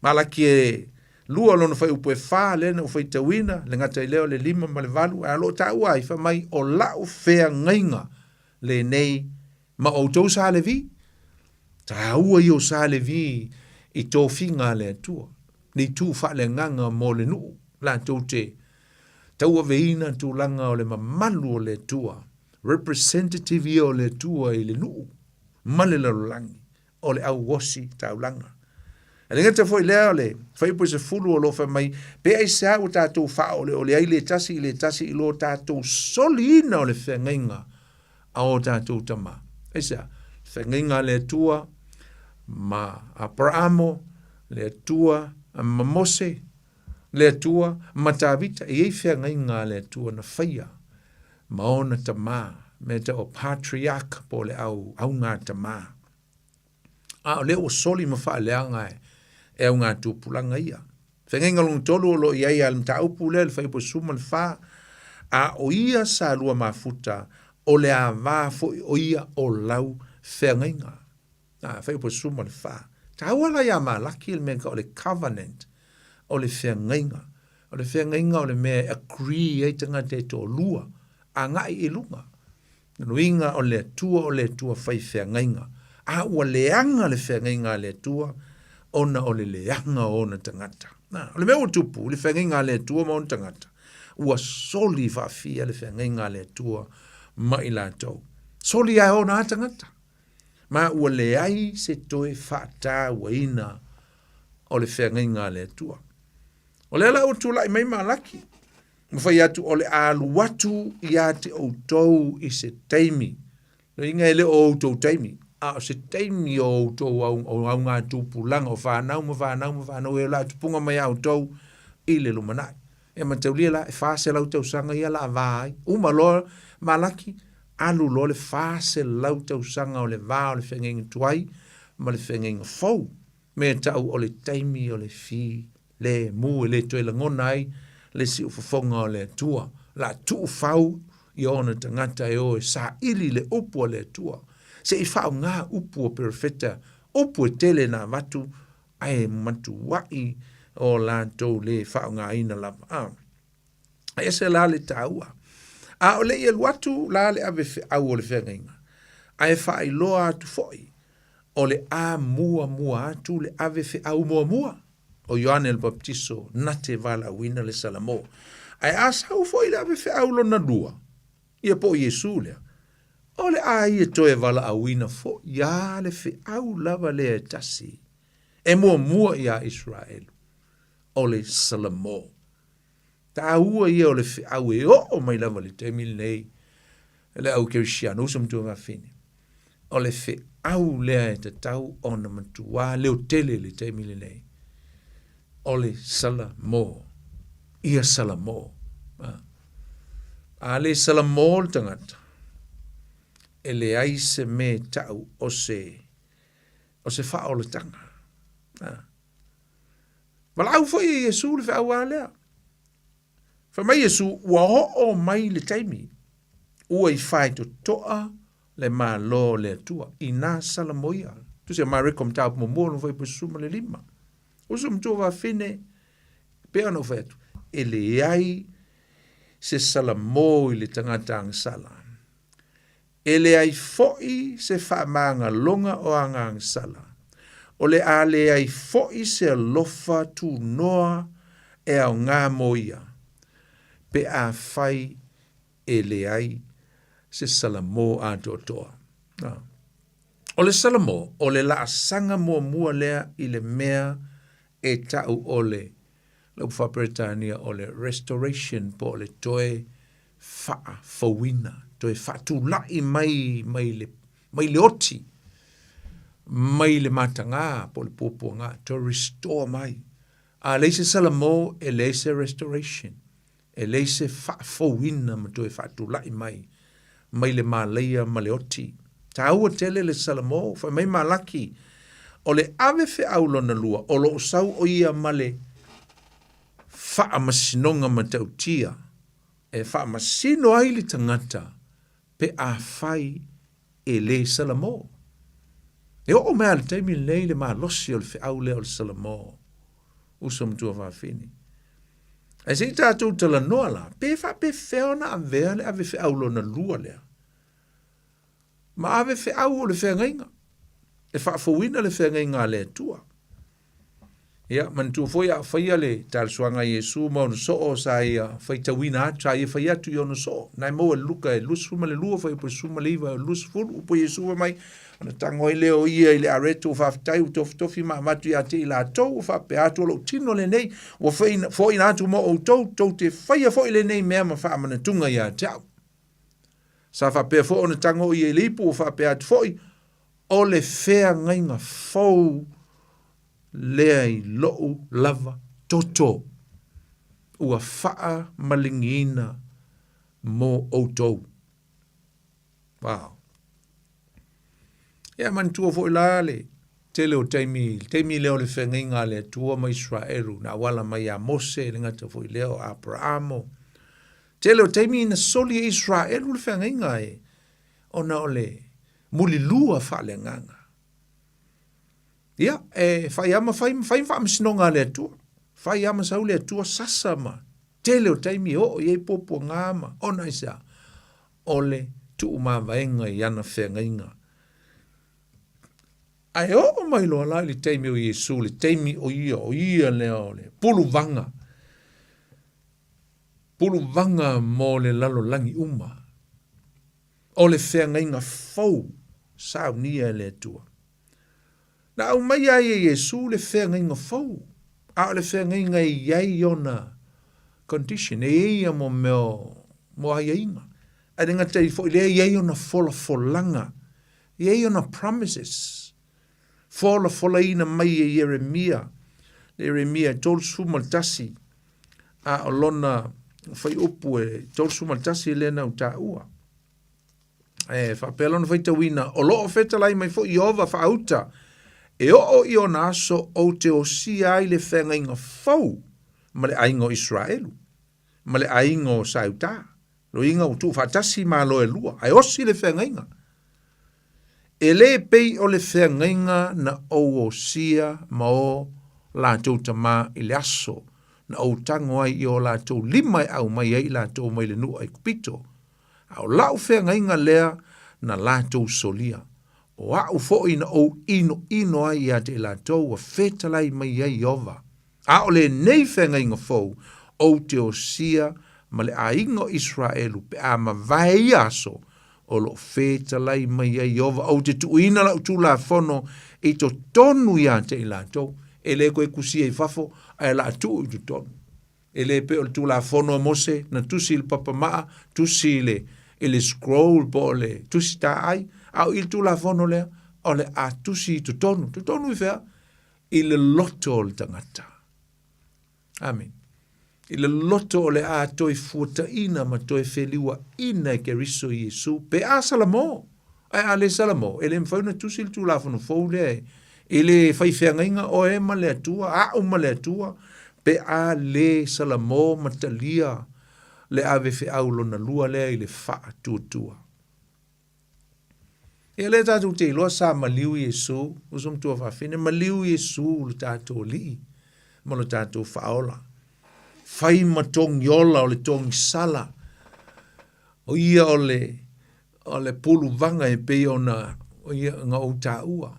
Malaki e lua lona fuaiupu e fa lea na ou faitauina, le gata i lea o le lima ma le valu, ae o lo o taua ai, fai mai, o lau feagaiga lenei ma outou sa Levi. Taua ia o sa Levi i tofiga a le Atua, le itu faaleagaga mo le nuu, latou te tauaveina tulaga o le mamalu o le Atua, representative ia o le Atua i le nuu ma le lalolagi, o le auosi taulaga. E le gata foi lea o le fuaiupu e 10 o lo o fai mai, pe aisea ua tatou faaoleole ai le tasi i le tasi i lo tatou soliina o le feagaiga a o tatou tama. Aisea? Feagaiga a le Atua ma Aperamo, le Atua ma Mose, le Atua ma Tavita. E i ai feagaiga a le Atua na faia ma ona tama, mea tau o patriarch po o le au augatama. A o lea ua soli ma faaleaga e, e augatupulaga ia. Feagaiga lona tolu o lo o i ai a le mataupu lea, le fuaiupu 14, a o ia sa lua mafuta, o le ava foi o ia o lau feagaiga. A, fuaiupu 14. Taua la ia Malaki le mea o le covenant, o le feagaiga. O le feagaiga o le mea e agree ai tagata e toalua, agai i luga. Luiga o le Atua o le Atua fai feagaiga, a ua leaga le feagaiga a le Atua ona o le leaga o ona tagata. Na, o le mea ua tupu i le feagaiga a le Atua ma ona tagata, ua soli faafia le feagaiga a le Atua ma i latou. Soli lava e ona lava tagata. Ma ua leai se toe faatauaina o le feagaiga a le Atua. O lea la ua tulai mai Malaki, ma fai atu o le a alu atu ia te outou i se taimi. Loiga e le o outou taimi, a o se taimi o outou au, o augatupulaga, o fanau ma fanau ma fanau e o le a tupuga mai a outou i le lumanai. E mataulia la, e 400 tausaga ia la va ai. Uma loa Malaki, alu loa le 400 tausaga o le va o le feagaiga tuai ma le feagaiga fou. Mea tau o le taimi o le fi le mu e le toe lagona ai le siufofoga o le Atua. O le a tuufau i ona tagata e o e saili le upu a le Atua. Se i faaaoga upu o perofeta, upu e tele na avatu, ae matuai o latou le faaaogaina lava. A. E ese la le taua. A o le i alu atu la le ave feau o le feagaiga, ae faailoa atu foi o le a muamua atu le ave feau muamua o Ioane le Papatiso na te valaauina le Salamo. Ae a sau foi le ave feau lona lua, ia po o Iesu lea, o le a ia toe valaauina foi a le feau lava lea e tasi e muamua iā Iseraelu, o le Salamo. Taua ia o le feau e oo mai lava i le taimi lenei le au kerisiano, uso ma tuafafine. O le feau lea e tatau ona matuā leotele i le taimi lenei, o le Salamo. Ia Salamo. A le Salamo le tagata, e leai se mea tau o se, o se faaolataga. Valaau foi e Iesu le feau a lea. Fai mai Iesu, ua oo mai le taimi, ua i faitotoa le Malo o le Atua, inā salamoia. Tusi a Mareko mataupu muamua lona fuaiupu 15. Uso matua fafine, pei ona ou fai atu, e leai se salamo i le tagata agasala. E leai foi se faamagaloga o agagasala, o le a leai foi se alofa tunoa e aoga mo ia, pe afai e leai se salamo atoatoa. O le salamo, o le laasaga muamua lea i le mea e tau o le. Le upu faa-Peretania o le restoration po o le toe faafouina, toe faatulai mai mai le mai le oti, mai le matagā po o le puapuagā, toe restore mai. A leai se salamo, e leai se restoration, e leai se faafouina ma toe faatulai mai mai le malaia ma le oti. Taua tele le salamo, fai mai Malaki, o le ave feau lona lua, o lo o sau o ia ma le faamasinoga matautia e faamasino ai le tagata pe afai e le salamo. E oo mai lava i le taimi lenei le malosi o le feau lea o le salamo, uso ma tuafafine. Ae se i tatou talanoa la, pe faapefea ona avea le ave feau lona lua lea ma ave feau o le feagaiga e faafouina le feagaiga a le Atua. Ia, manatua foi a o faia le talosoaga a Iesu ma ona soo sa ia faitauina atu, sa ia fai atu i ona soo. Na e maua i le Luka e 22, fuaiupu e 19 e 20, upu a Iesu fai mai, ona tago ai lea o ia i le areto ua faafetai ua tofitofi ma avatu ia te i latou, ua faapea atu o lou tino lenei, ua foaina atu mo outou, tou te faia foi lenei mea ma faamanatuga ia te au. Sa faapea foi ona tago ia i le ipu, ua faapea atu foi, o le feagaiga fou lea i lou lava toto ua faamaligiina mo outou. Wow. Ia manatua foi la le tele o taimi, le taimi lea o le feagaiga a le Atua ma Israelu, na auala mai ia Mose, e le gata foi lea o Aperamo. Tele o taimi na soli e Israelu le feagaiga e, ona o le mulilua faaleagaga. Ia, e fai lava ma fai, fai ma faamasinoga a le Atua. Fai lava ma sau le Atua sasa ma tele o taimi e oo i ai puapuaga ma ona aisea? O le tuumavaega i ana feagaiga. Ae oo mai loa la i le taimi o Iesu, le taimi o ia, o ia lea o le puluvaga, puluvaga mo le lalolagi uma. O le feagaiga fou saunia e le Atua. Na aumaia ai e Iesu le feagaiga fou, a o le feagaiga e i ai ona condition, e i ai ia mo mea mo aiaiga. Ae le gata ai foi lea, e i ai ona folafolaga, e i ai ona promises. Folafolaina mai e Ieremia, le Ieremia e 31, a o lona fuaiupu e 31 lea na ou taua. E faapea lona faitauina, o lo o fetalai mai foi Ieova faauta, e oo i ona aso ou te osia ai le feagaiga fou ma le aiga o Iseraelu, ma le aiga o Saeutā. Loiga ua tuufaatasi malo e lua, ae osi le feagaiga. E le pei o le feagaiga na ou osia ma o latou tamā i le aso na ou tago ai i o latou lima e aumai ai i latou mai le nuu Aikupito, A o la'u feagaiga lea na latou solia, o a'u foi na ou inoino ai ia te i latou ua fetalai mai ai Ieova. A o lenei feagaiga fou, ou te osia ma le aiga o Iseraelu pe a mavae ia aso o lo o fetalai mai ai Ieova, ou te tuuina la'u Tulafono i totonu ia te i latou, e le toe tusia i fafo, ae o le a tuu i totonu. E le pei o le Tulafono a Mose na tusi i le papamaa, tusi i le, i le scroll po o le tusi taai, a o i le Tulafono lea, o le a tusi i totonu. Totonu i fea? I le loto o le tagata. Amen. I le loto o le a toe fuataina ma toe feliuaina e Keriso Iesu, pe a salamo. Ae a le salamo, e le mafai ona tusi le Tulafono fou lea e, e le fai feagaiga oe ma le Atua, a'u ma le Atua, pe a le salamo ma talia le ave feau lona lua lea i le faatuatua. Ia lea tatou te iloa sa maliu Iesu, uso ma tuafafine, maliu Iesu lo tatou Alii ma lo tatou Faaola. Fai ma togiola o le togisala, o ia o le O le puluvaga e pei ona ia na ou taua,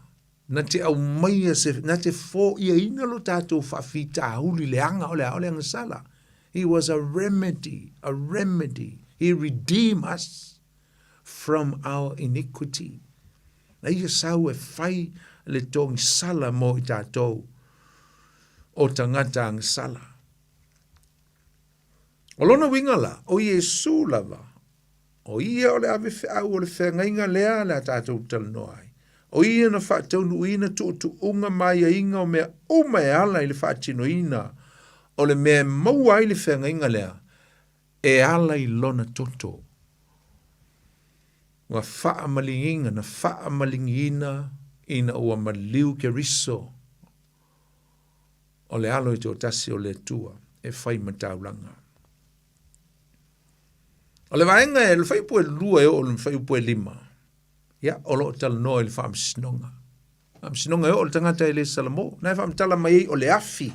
na te aumaia se, na te foiaina lo tatou faafitauli leaga o le a, o le agasala. He was a remedy, a remedy. He redeemed us from our iniquity. Na ia sau e fai le togisala mo i tatou o tagata agasala. O lona uiga la, o Iesu lava, o ia o le ave feau o le feagaiga lea le a tatou talanoa ai. O ia na faataunuuina tuutuuga ma aiaiga o mea uma e ala i le faatinoina o le mea e maua ai le feagaiga lea e ala i lona toto. Ua faamaligiina, na faamaligiina ina ua maliu Keriso o le alo i toatasi o le Atua e fai ma taulaga. O le vaega e le fuaiupu e lua e oo i le fuaiupu e lima, ia, o lo o talanoa i le faamasinoga. Faamasinoga e oo le tagata e le salamo. Na e faamatala mai ai o le afi.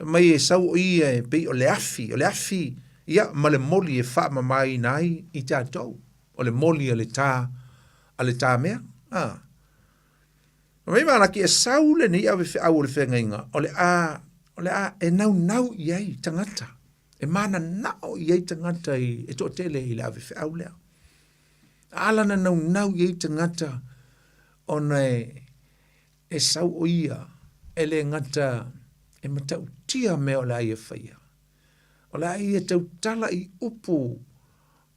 Mai e sau o ia e pei o le afi, o le afi, ia, ma le moli e faamamaina ai i tatou. O le moli a le tā, a le tā mea. Ah. Mai Malaki e sau lenei ave feau o le feagaiga, o le a, o le a e naunau i ai tagata, e mananao i ai tagata i, e toatele i le ave feau lea. A ala na naunau i ai tagata ona e, e sau o ia, e le gata e matautia mea o le a ia faia. O le a ia tautala i upu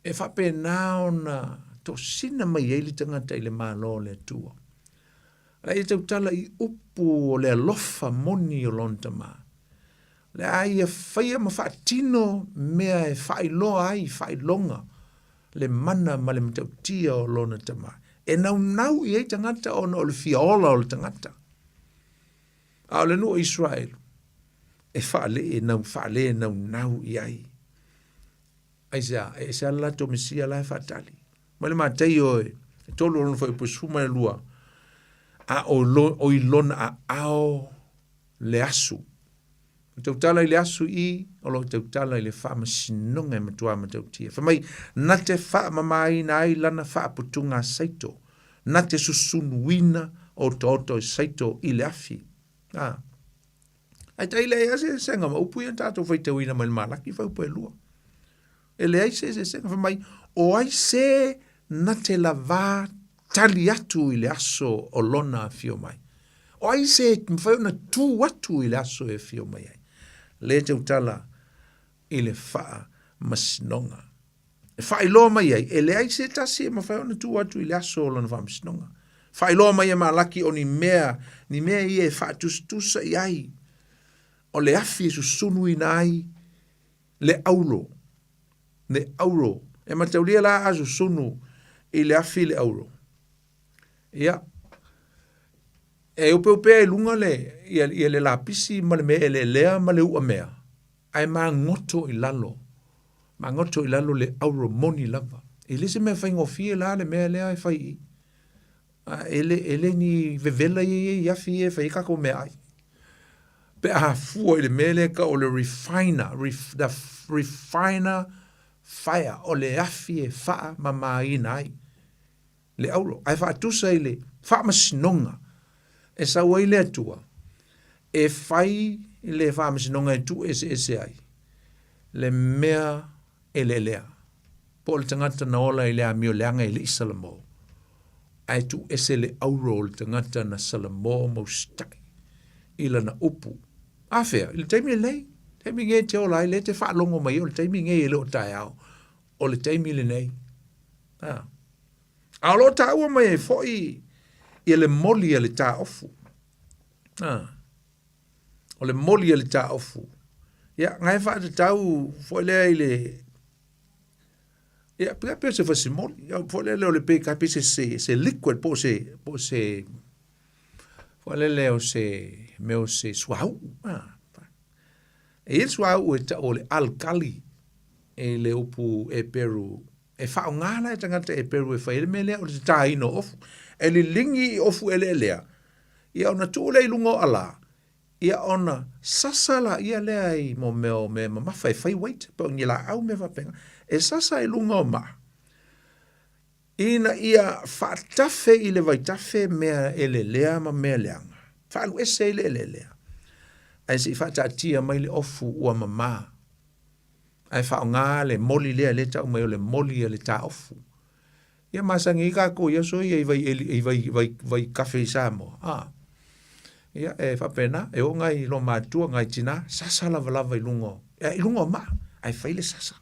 e faapena ona tosina mai ai le tagata i le Malo o le Atua. O le a ia tautala i upu o le alofa moni o lona Tama. O le a ia faia ma faatino mea e faailoa ai faailoga le mana ma le matautia o lona Tama. E naunau i ai tagata ona o le fia ola o le tagata. A o le nuu o Israelu, e faale e nau faale naunau i ai. Aisea? E ese lava le latou Mesia la e faatali. Mai le Mataio e 3 o lona fuaiupu e 12, a o, lo, o i lona aao le asu. O tautala i le asu i, o lo o tautala i le faamasinoga e matua matautia. Fai mai, na te faamamaina ai lana faaputuga saito, na te susunuina otaota o saito i le afi. Ah. Ae tai leai lava se eseesega ma upu ia na tatou faitauina mai le Malaki fuaiupu e lua. E leai se eseesega. Fai mai, o ai se na te lavā tali atu i le aso o lona afio mai? O ai se mafai ona tū atu i le aso e afio mai ai? Le tautala i le faamasinoga. E faailoa mai ai, e leai se tasi e mafai ona tuu atu i le aso o lona faamasinoga. Faailoa mai e Malaki o ni mea, ni mea ia e faatusatusa i ai, o le afi e susunuina ai le auro, le auro. E mataulia la a susunu i le afi le auro. Ia, e opeopea i luga le, ia, ia le lapisi ma le mea eleelea ma le uamea, Ae magoto i lalo, magoto i lalo le auro moni lava. E le se mea faigofie la le mea lea e fai i. E le, e le ni vevela ia ia i afi ia e fai ai kākou meaai. Pe a fua i le mea lea e tau o le refiner, ref, the refiner fire, o le afi e faamamaina ai. le auro, ae faatusa i le faamasinoga e sau ai le Atua e fai le faamasinoga e tuueseese ai le mea eleelea, po o le tagata na ola i le amio leaga e le i salamo, ae tuuese le auro o le tagata na salamo ma usitai i lana upu. Afea? I le taimi lenei, taimi nei e te ola ai, lea e te faalogo mai ai o le taimi nei e le o taeao, o le taimi lenei. A. A o lo o taua mai ai foi ia le moli a le taofu. A. O le moli a le taofu. Ia, ngai e faatatau foi lea i le Ia, pea pea se fasi moli. Ia, foi lea o le pe ka pe se se se liquid po se po se foi lea o se mea o se suauu. A. E i ai le suauu e tau o le alkali i le upu Eperu E faaaoga la e tagata Eperu e fai ai le mea lea o le tataina o ofu. E liligi i ofu eleelea, ia ona tuu lea i luga o alā, ia ona sasa laia lea i mo mea o mea mamafa e fai weight, po o ni laau mea faapena. E sasa i luga o maa, ina ia faatafe i le vaitafe mea eleelea ma mea leaga, faaaluese ai le eleelea, ae se i faataatia mai le ofu ua mama. Ae faaaoga le moli lea lea e tau mai o le moli a le taofu. Ia masani ai kākou i aso ia i vai eli i vai vai vai kafe i Samoa. A. Ia e faapena, e oo ngai loomātua, ngai tinā, sasa lavalava i luga o, ia, i luga o maa. Ae fai le sasa.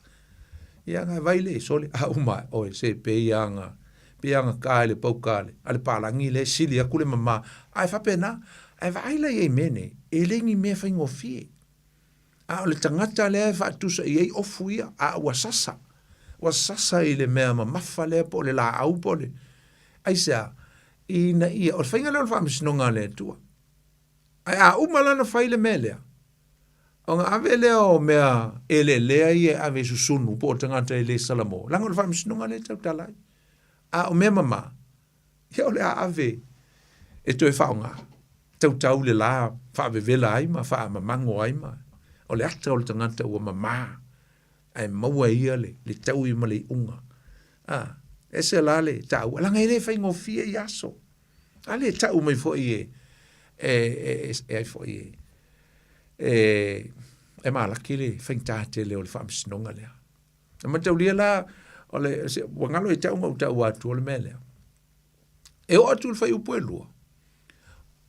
Ia nga vai le sole a uma oe se pe ia anga pe anga ka i le pauka le a le palangi le sili aku le mama ae faapena ae vaai la i ai mea nei e le ni mea faigofie. A o le tagata lea e faatusa i ai ofu ia, a ua sasa, ua sasa i le mea mamafa lea po o le laau po o le aisea, ina ia, o le faiga lea o le faamasinoga a le Atua. Ae a uma la ona fai le mea lea, ona ave lea o mea eleelea ia e ave i susunu po o tagata e le salamo, leaga o le faamasinoga lea e tautala ai. A o mea mama, Ia o le a ave e toe faaaoga, tautau le la faavevela ai ma faamamago ai ma o le ata o le tagata ua mama ae maua e ia le, le taui ma le iuga. A, ese la le taua, leaga e le faigofie ia aso. A le tau mai foi e, e, e, e, e ai foi e, e, e Malaki le faigata tele o le faamasinoga lea. E mataulia la, o le, se, ua galo ia te au na ou taua atu o le mea lea. E oo atu i le fuaiupu e lua,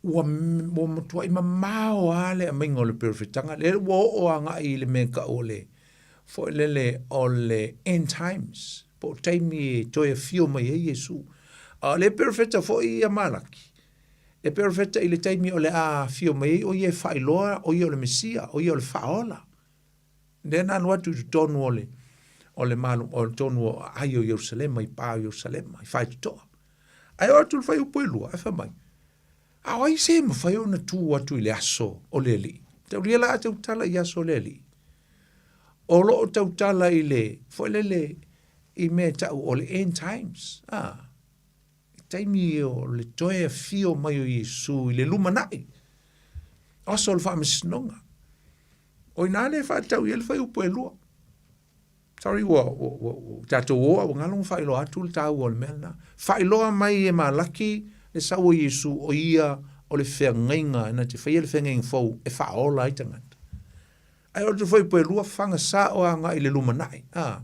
ua, ua matuai mamao lava le aumaiga o le perofetaga lea ua oo agai i le mea e tau o le, foi lele o le end times, po o taimi e toe afio mai ai Iesu. A o le perofeta foi ia Malaki, e perofeta i le taimi o le a afio mai ai o ia e faailoa o ia o le Mesia, o ia o le Faaola. Lea na alu atu i totonu o le o le malu o totonu o aai o Ierusalema i pa o Ierusalema i faitotoa. Ae oo atu i le fuaiupu e lua, ae fai mai, A o ai se mafai ona tu atu i le aso o le Alii? Taulia la a tautala i aso o le Alii. O lo o tautala i le, foi lele, i mea e tau o le end times. Ah, i taimi o le toe afio mai o Iesu i le lumanai. Aso o le faamasinoga. O ina lea e faatatau i ai le fuaiupu e lua. Sorry, ua, ua, ua, ua tatou o a ua galo na faailoa atu le taua o le mea lena. Faailoa mai e Malaki le sau o Iesu o ia o le feagaiga, na te faia le feagaiga fou e faaola ai tagata. Ae o le fuaiupu e lua, faga sao agai i le lumanai. A,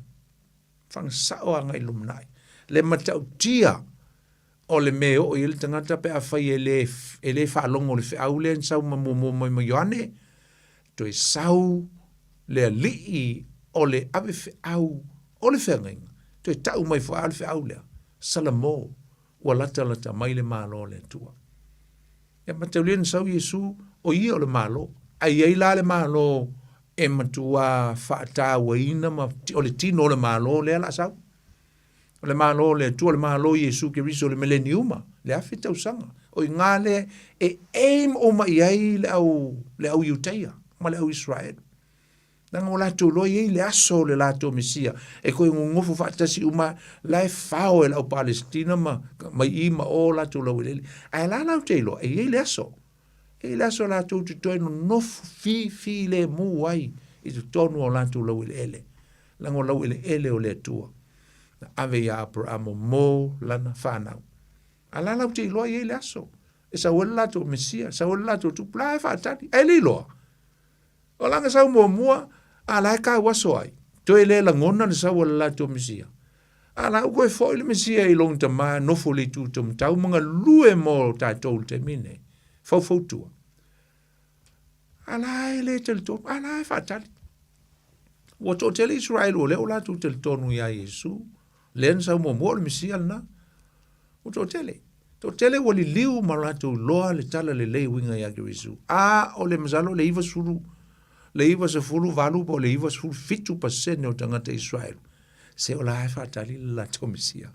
faga sao agai i le lumanai. Le matautia O le mea e oo i ai le tagata pe afai e le, e le faalogo i le feau lea na sau ma muamua mai ma Ioane, toe sau le alii o le ave feau o le feagaiga, toe tau mai foi lava le feau lea, Salamo, ua latalata mai le Malo o le Atua. Ia mataulia na sau Iesu, o ia o le Malo. Ae i ai la le Malo e matuā faatauaina ma o le tino o le Malo lea o le a sau. O le Malo o le Atua, o le Malo o Iesu Keriso, le Mileniuma, le afe tausaga. O iga lea e aim uma i ai le au, le au Iutaia ma le au Israeli. Leaga ua latou iloa e i ai le aso o le latou Mesia e toe nonofo faatasi uma la e fao e le au Palesitina ma mai i ma o latou laueleele. Ae la latou te iloa e i ai le aso. E i ai le aso latou te toe nonofo fifilemu ai i totonu o latou laueleele. Leaga o laueleele o le Atua na ave iā Aperamo mo lana fanau. A la latou te iloa e i ai le aso e sau ai le latou Mesia, sau ai le latou tupu, la e faatali, ae le iloa. O lana sau muamua, a la e kau aso ai, toe le lagona le sau a le latou Mesia. A la ua toe foi le Mesia i lona tama e nofo i le itu taumatau ma galue mo tatou i le taimi lenei, faufautua. A la e le talitonu, a la e faatali. Ua toatele Israel o lea ua latou talitonu iā Iesu, lea na sau muamua o le Mesia lena. Ua toatele. Toatele ua liliu ma latou iloa le tala lelei uiga iā Kerisu. A o le masalo le 90, le 98 po o le 97% o tagata Israel, se o la e faatali le latou Mesia.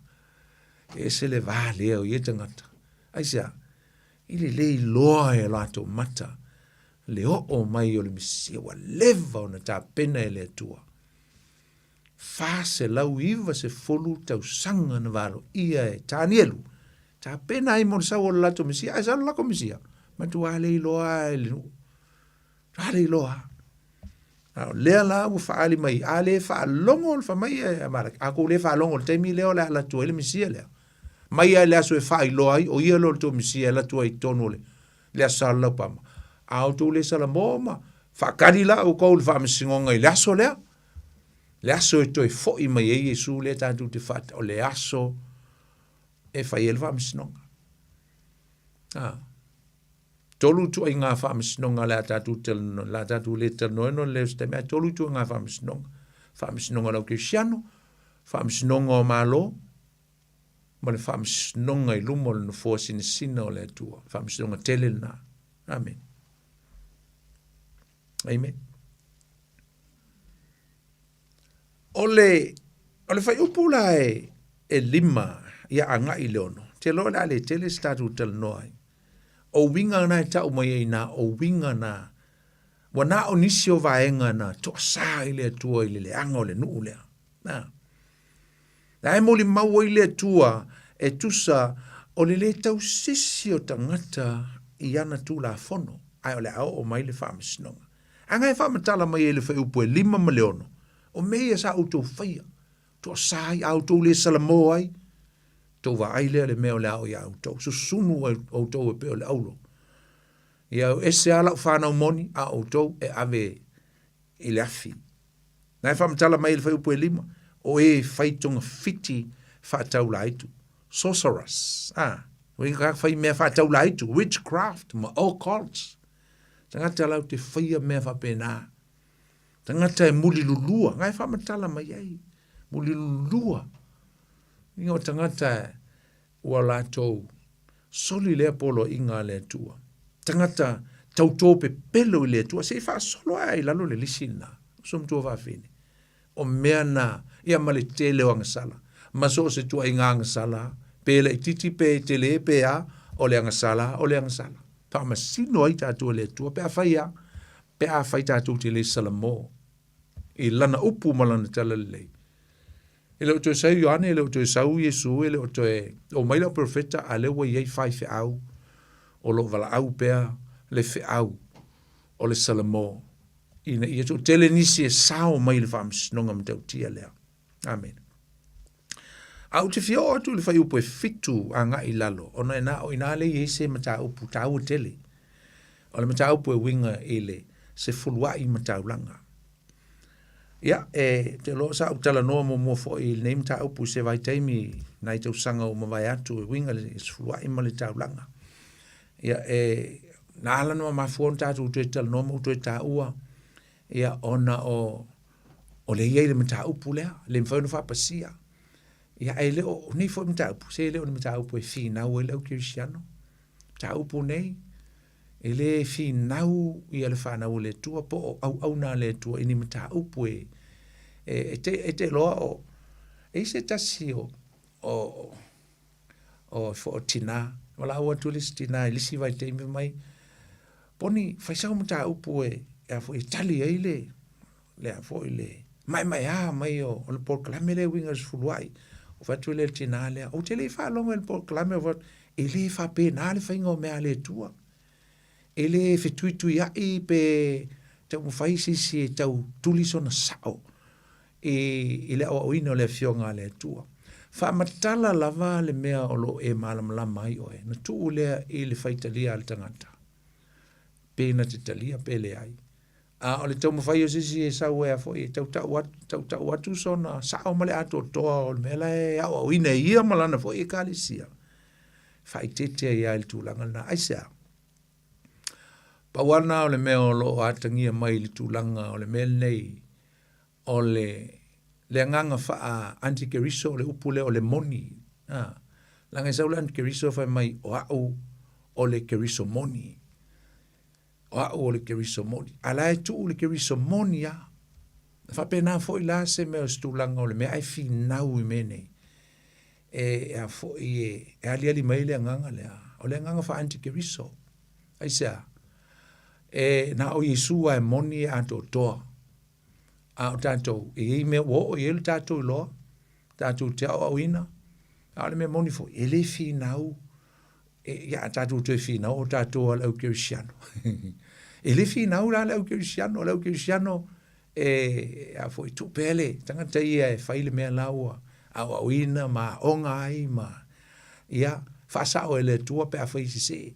E ese le va lea o ia tagata. Aisea? I le le iloa e latou mata le oo mai o le Mesia ua leva ona tapena e le Atua. 490 tausaga na valoia e Tanielu, tapena ai mo le sau o le latou Mesia, ae sau le latou Mesia, matua le iloa e le nuu. Matua le iloa. A o lea la ua faaali mai, a le faalogo le fai mai a Malaki, a kou le faalogo i le taimi lea o le a alu atu ai le Mesia lea, mai lava i le aso e faailoa ai, o ia lea o le tou Mesia e alu atu ai i totonu o le, le Aso Sa o le Laupama, a outou le salamo ma faatali la outou i le faamasinoga i le aso lea, le aso e toe foi mai ai Iesu lea tatou te faata, o le aso e fai ai le faamasinoga. A. Tolu ituaiga faamasinoga o le a tatou talanoa, le a tatou le talanoaina o le leo o se taimi, ae tolu ituaiga faamasinoga. Faamasinoga o le au kerisiano, Faamasinoga o Malo, ma le Faamasinoga i luma o le Nofoa Sinasina o le Atua. Faamasinoga tele lena. Amene. Amen. O le, o le fuaiupu la e, e lima ia agai i le ono, te loa le a le tele se tatou talanoa ai. O uiga na e tau mai ai na, o uiga na, ua na o nisi o vaega na toasā i le Atua i le leaga o le nuu lea. Na. La e molimau ai le Atua e tusa o le le tausisi o tagata i ana Tulafono, ae o le a oo mai le faamasinoga. A na e faamatala mai ai le fuaiupu e 5 ma le 6, o mea ia sa outou faia, toasa ai, a outou le salamo ai, tou vaai lea le mea o le a oo iā outou, susunu outou e pei o le aulo. Ia ese lava lau fanau moni, a o outou e ave i le afi. Na e faamatala mai i le fuaiupu e 5, o e fai togafiti faataulaitu, sorcerers, a, o e fai mea faataulaitu, witchcraft ma occults. Tagata latou te faia mea faapena. Tagata e mulilulua, na e faamatala mai ai, mulilulua. Inga o tagata ua latou soli lea poloaiga a le Atua. Tagata tautō pepelo i le Atua, se i faasolo ae i lalo le lisi lena, uso matua fafine. O mea na, ia ma le tele o agasala, ma so o se tuaiga agasala, pe laititi pe tele pe a, o le agasala, o le agasala. Faamasino ai tatou e le Atua pe afai a, pe afai tatou te le salamo i lana upu ma lana talalelei. E le o toe sau Ioane, e le o toe sau Iesu, e le o toe oo mai lau perofeta, a lea ua i ai faifeau o lo o valaau pea le feau o le Salamo ina ia toatele nisi e sao mai i le faamasinoga matautia lea. Amene. A ou te fia oo atu i le fuaiupu e 7 agai i lalo, ona e na o i ina lea e i ai se mataupu taua tele. O le mataupu e uiga i le sefuluai ma taulaga. Ia, e te loa sa ou talanoa muamua foi i lenei mataupu i se vaitaimi nai tausaga ua mavae atu e uiga i le sefuluai ma le taulaga. Ia, e na ala ona mafua ona tatou toe talanoa ma ou toe taua, ia, ona o, o lea e i ai le mataupu lea, le mafai ona faapasia. Ia, ae le o, o nei foi mataupu, se e le o ni mataupu e finau ai le au kerisiano. Mataupu nei, e le finau ia le fanau a le Atua po o auauna a le Atua i ni mataupu e, e, e te, e te iloa o, e i se tasi o, o, o, o tinā, valaau atu le isi tinā i le isi vaitaimi fai mai, Poni, fai sau mataupu e, e a foi, e tali ai le, le a foi le maemaea mai o, o le polokalame lea e uiga i le sefuluai. Ou fai atu lea i le tinā lea, ou te le i faalogo i le polokalame, ou fai atu, e le faapena le faiga o mea a le Atua. E le fetuituiai pe taumafai se isi e tau tuli sona sao i, i le aoaoina o le Afioga a le Atua. Faamatala lava le mea o lo o e malamalama ai oe, na tuu lea i le faitalia a le tagata, pe na te talia pe leai. A o le taumafai o se isi e sau ai foi e tautau atu, tautau atu sona sao ma le atoatoa o le mea la e aoaoina e ia ma lana foi ekalesia, faaeteete ai lava i le tulaga lena. Aisea? Pau lava lena o le mea o lo o atagia mai i le tulaga o le mea lenei, o le, le agaga faa-antikeriso, o le upu lea o le moni. A, leaga e sau le antikeriso fai mai, o au o le keriso moni. O au o le Keriso moni. A la e tuu le Keriso moni a. E faapena foi la se mea o se tulaga o le mea ae finau i mea nei. E, e a foi e, e aliali mai le agaga lea. O le agaga faa-antikeriso. Aisea? E na o Iesu a e moni e atoatoa. A o tatou, e i ai mea ua oo i ai le tatou iloa, tatou te aoaoina, a o le mea moni foi, e le finau E, ia, a tatou toe finau o tatou a le au kerisiano. e le finau la le au kerisiano, o le au kerisiano e, a foi, tuu pea le tagata ia e fai le mea la ua aoaoina ma aoga ai ma, ia, faasao e le Atua pe afai e sese.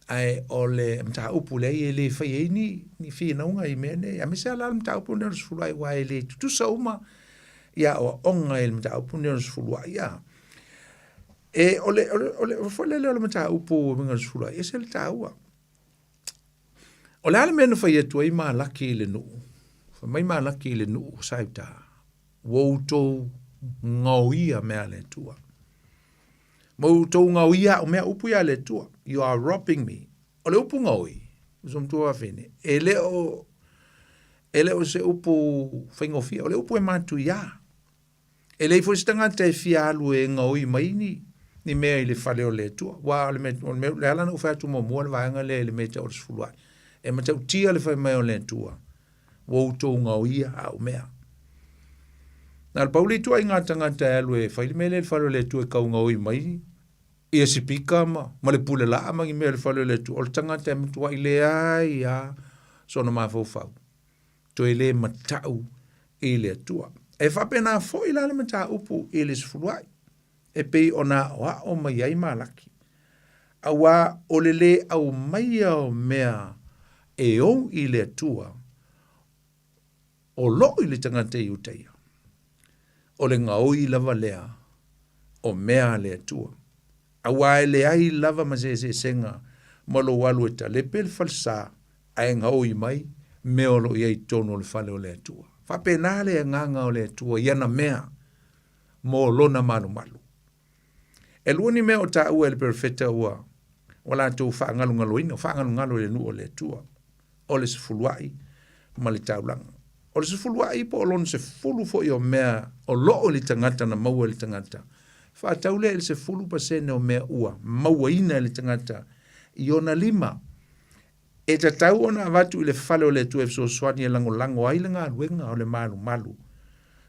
Ae o le mataupu lea e le fai ai ni, ni finauga i mea nei. Aemaise lava la le mataupu lenei o le sefuluai, aua e le tutusa uma ia aoaoga i le mataupu lenei o le sefuluai. Ia. E, o le, o le, o le, foi lele o le mataupu e uiga i le sefuluai, e ese le taua. O le a le mea na fai atu ai Malaki i le nuu? Fai mai Malaki i le nuu o Saiuta. Ua outou gaoia mea a le Atua. Ma ua outou gaoia au mea, upu ia a le Atua. You are robbing me. O le upu gaoi, uso matua wafine, e le o, e le o se upu faigofie, o le upu e matuia. E leai foi se tagata e fia alu e gaoi mai ni, ni mea i le fale o le Atua. Aua o le mea, o le mea, le ala na ou fai atu muamua le vaega lea i le mea e tau o le sefuluai. E matautia le fai mai o le Atua, ua outou gaoia au mea. Na o le pau le ituaiga tagata e alu e fai le mea lea i le fale o le Atua e tau gaoi mai ia sipika ma, ma le pule laa ma ni mea i le fale o le Atua, o le tagata e matuai leai lava sona mafaufau. Toe le matau i le Atua. E faapena foi la le mataupu i le sefuluai, e pei ona aoao mai ai Malaki. Auā o le lē aumaia o mea e ou i le Atua, o loo i le tagata Iutaia, o le gaoi lava lea o mea a le Atua. Auā e leai lava ma se eseesega ma lou alu e talepe le falesa ae gaoi mai mea o lo o i ai i totonu o le fale o le Atua. Faapena le agaga o le Atua i ana mea mo lona malumalu. E lua ni mea o taua e le perofeta ua ua latou faagalugaloina, faagalugalo i le nuu o le Atua, o le sefuluai ma le taulaga. O le sefuluai po o lona sefulu foi o mea o loo i le tagata na maua e le tagata, faatau lea i le 10% o mea ua mauaina e le tagata i ona lima. E tatau ona avatu i le fale o le Atua e fesoasoani e lagolago ai le galuega o le malumalu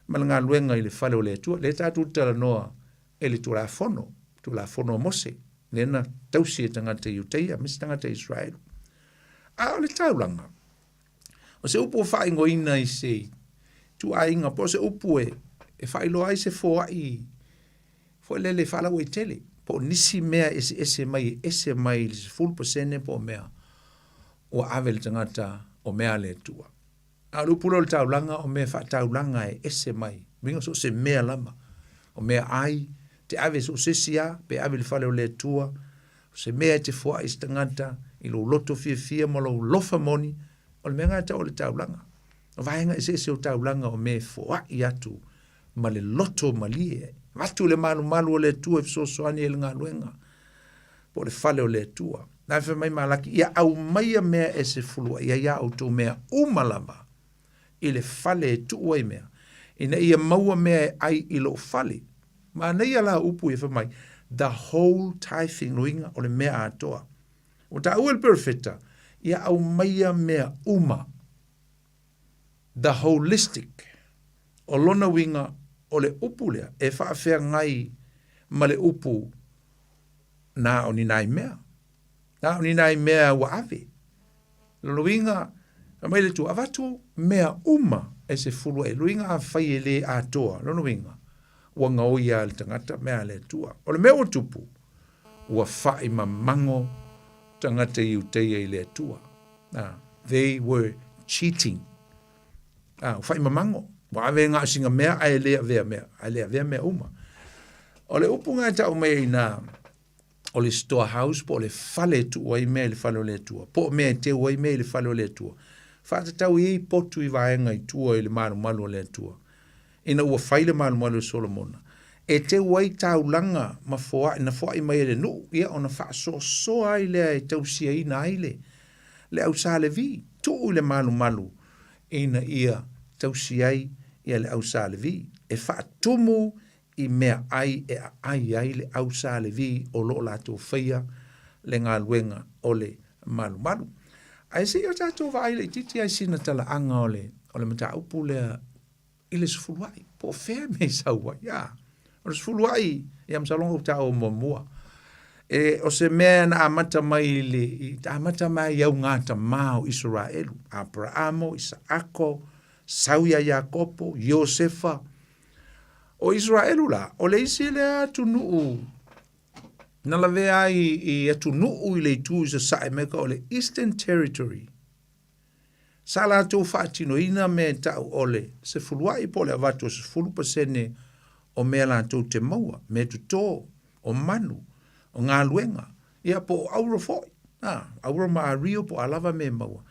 ma le galuega i le fale o le Atua. Lea tatou te talanoa e le Tulafono, Tulafono a Mose, lea na tausi e tagata Iutaia aemaise tagata Israelu. A o le taulaga, o se upu ua faaigoaina i se ituaiga po o se upu e, e faailoa ai se foai foi lele faalauaitele po o nisi mea eseese mai e ese mai i le 10% po o mea ua ave le tagata o mea a le Atua. A o le upu lea o le taulaga o mea faataulaga e ese mai, uiga so o se mea lava, o mea ai, te ave so o se isi lava, pe ave i le fale o le Atua, o se mea e te foai i se tagata i lou loto fiafia ma lou alofa moni, o le mea lena e tau o le taulaga. O vaega eseese o taulaga o mea e foai atu ma le loto malie, avatu le malumalu o le Atua e fesoasoani ai i le galuega po o le fale o le Atua. Na fai mai Malaki, ia aumaia mea e sefuluai ai a outou mea uma lava i le fale e tuu ai mea, ina ia maua mea e ai i lou fale. Manaia la upu ia fai mai, the whole tithing, luiga o le mea atoa. Ua taua e le perofeta, ia aumaia mea uma. The holistic. O lona uiga o le upu lea e faafeagai ma le upu na o ni nai mea. Na o ni nai mea ua ave. Lona uiga, fai mai le Atua, avatu mea uma e sefulu ai. Lona uiga afai e le atoa, lona uiga, ua gaoia e le tagata mea a le Atua. O le mea ua tupu, ua faimamago tagata Iuteia i le Atua. They were cheating. Ua faimamago, ua ave na o sina mea ae le avea mea, ae le avea mea uma. O le upu na e tau mai ai ina, o le storehouse po o le fale e tuu ai mea i le fale o le Atua, po o mea e teu ai mea i le fale o le Atua. Faatatau i ai potu i vaega i tua i le malumalu o le Atua. Ina ua fai le malumalu e Solomona, e teu ai taulaga ma foai, na foai mai e le nuu, ia ona faasoasoa ai lea e tausiaina ai le, le au Sa Levi, tuu i le malumalu ina ia tausi ai ia le au Sa Levi, e faatumu i meaai e aai ai le au Sa Levi o lo o latou faia le galuega o le malumalu. Ae se i o tatou vaai laitiiti lava i sina talaaga o le, o le mataupu lea i le sefuluai, po o fea mea i sau ai. A, o le sefuluai, ia masalo na ou taua muamua, e, o se mea na amata mai i le, i, amata mai i augatama o Isaraelu, Aparaamo, Isaako, sau ia Iakopo, Iosefa. O Isaraelu la, o le isi lea atunuu na lavea ai i atunuu i le itu i sasae mai ka o le Eastern Territory. Sa latou faatinoina mea e tau o le sefuluai po o le avatu o 10% o mea latou te maua, mea toto, o manu, o galuega, ia po o auro foi, a, auro ma ario po o a lava mea e maua.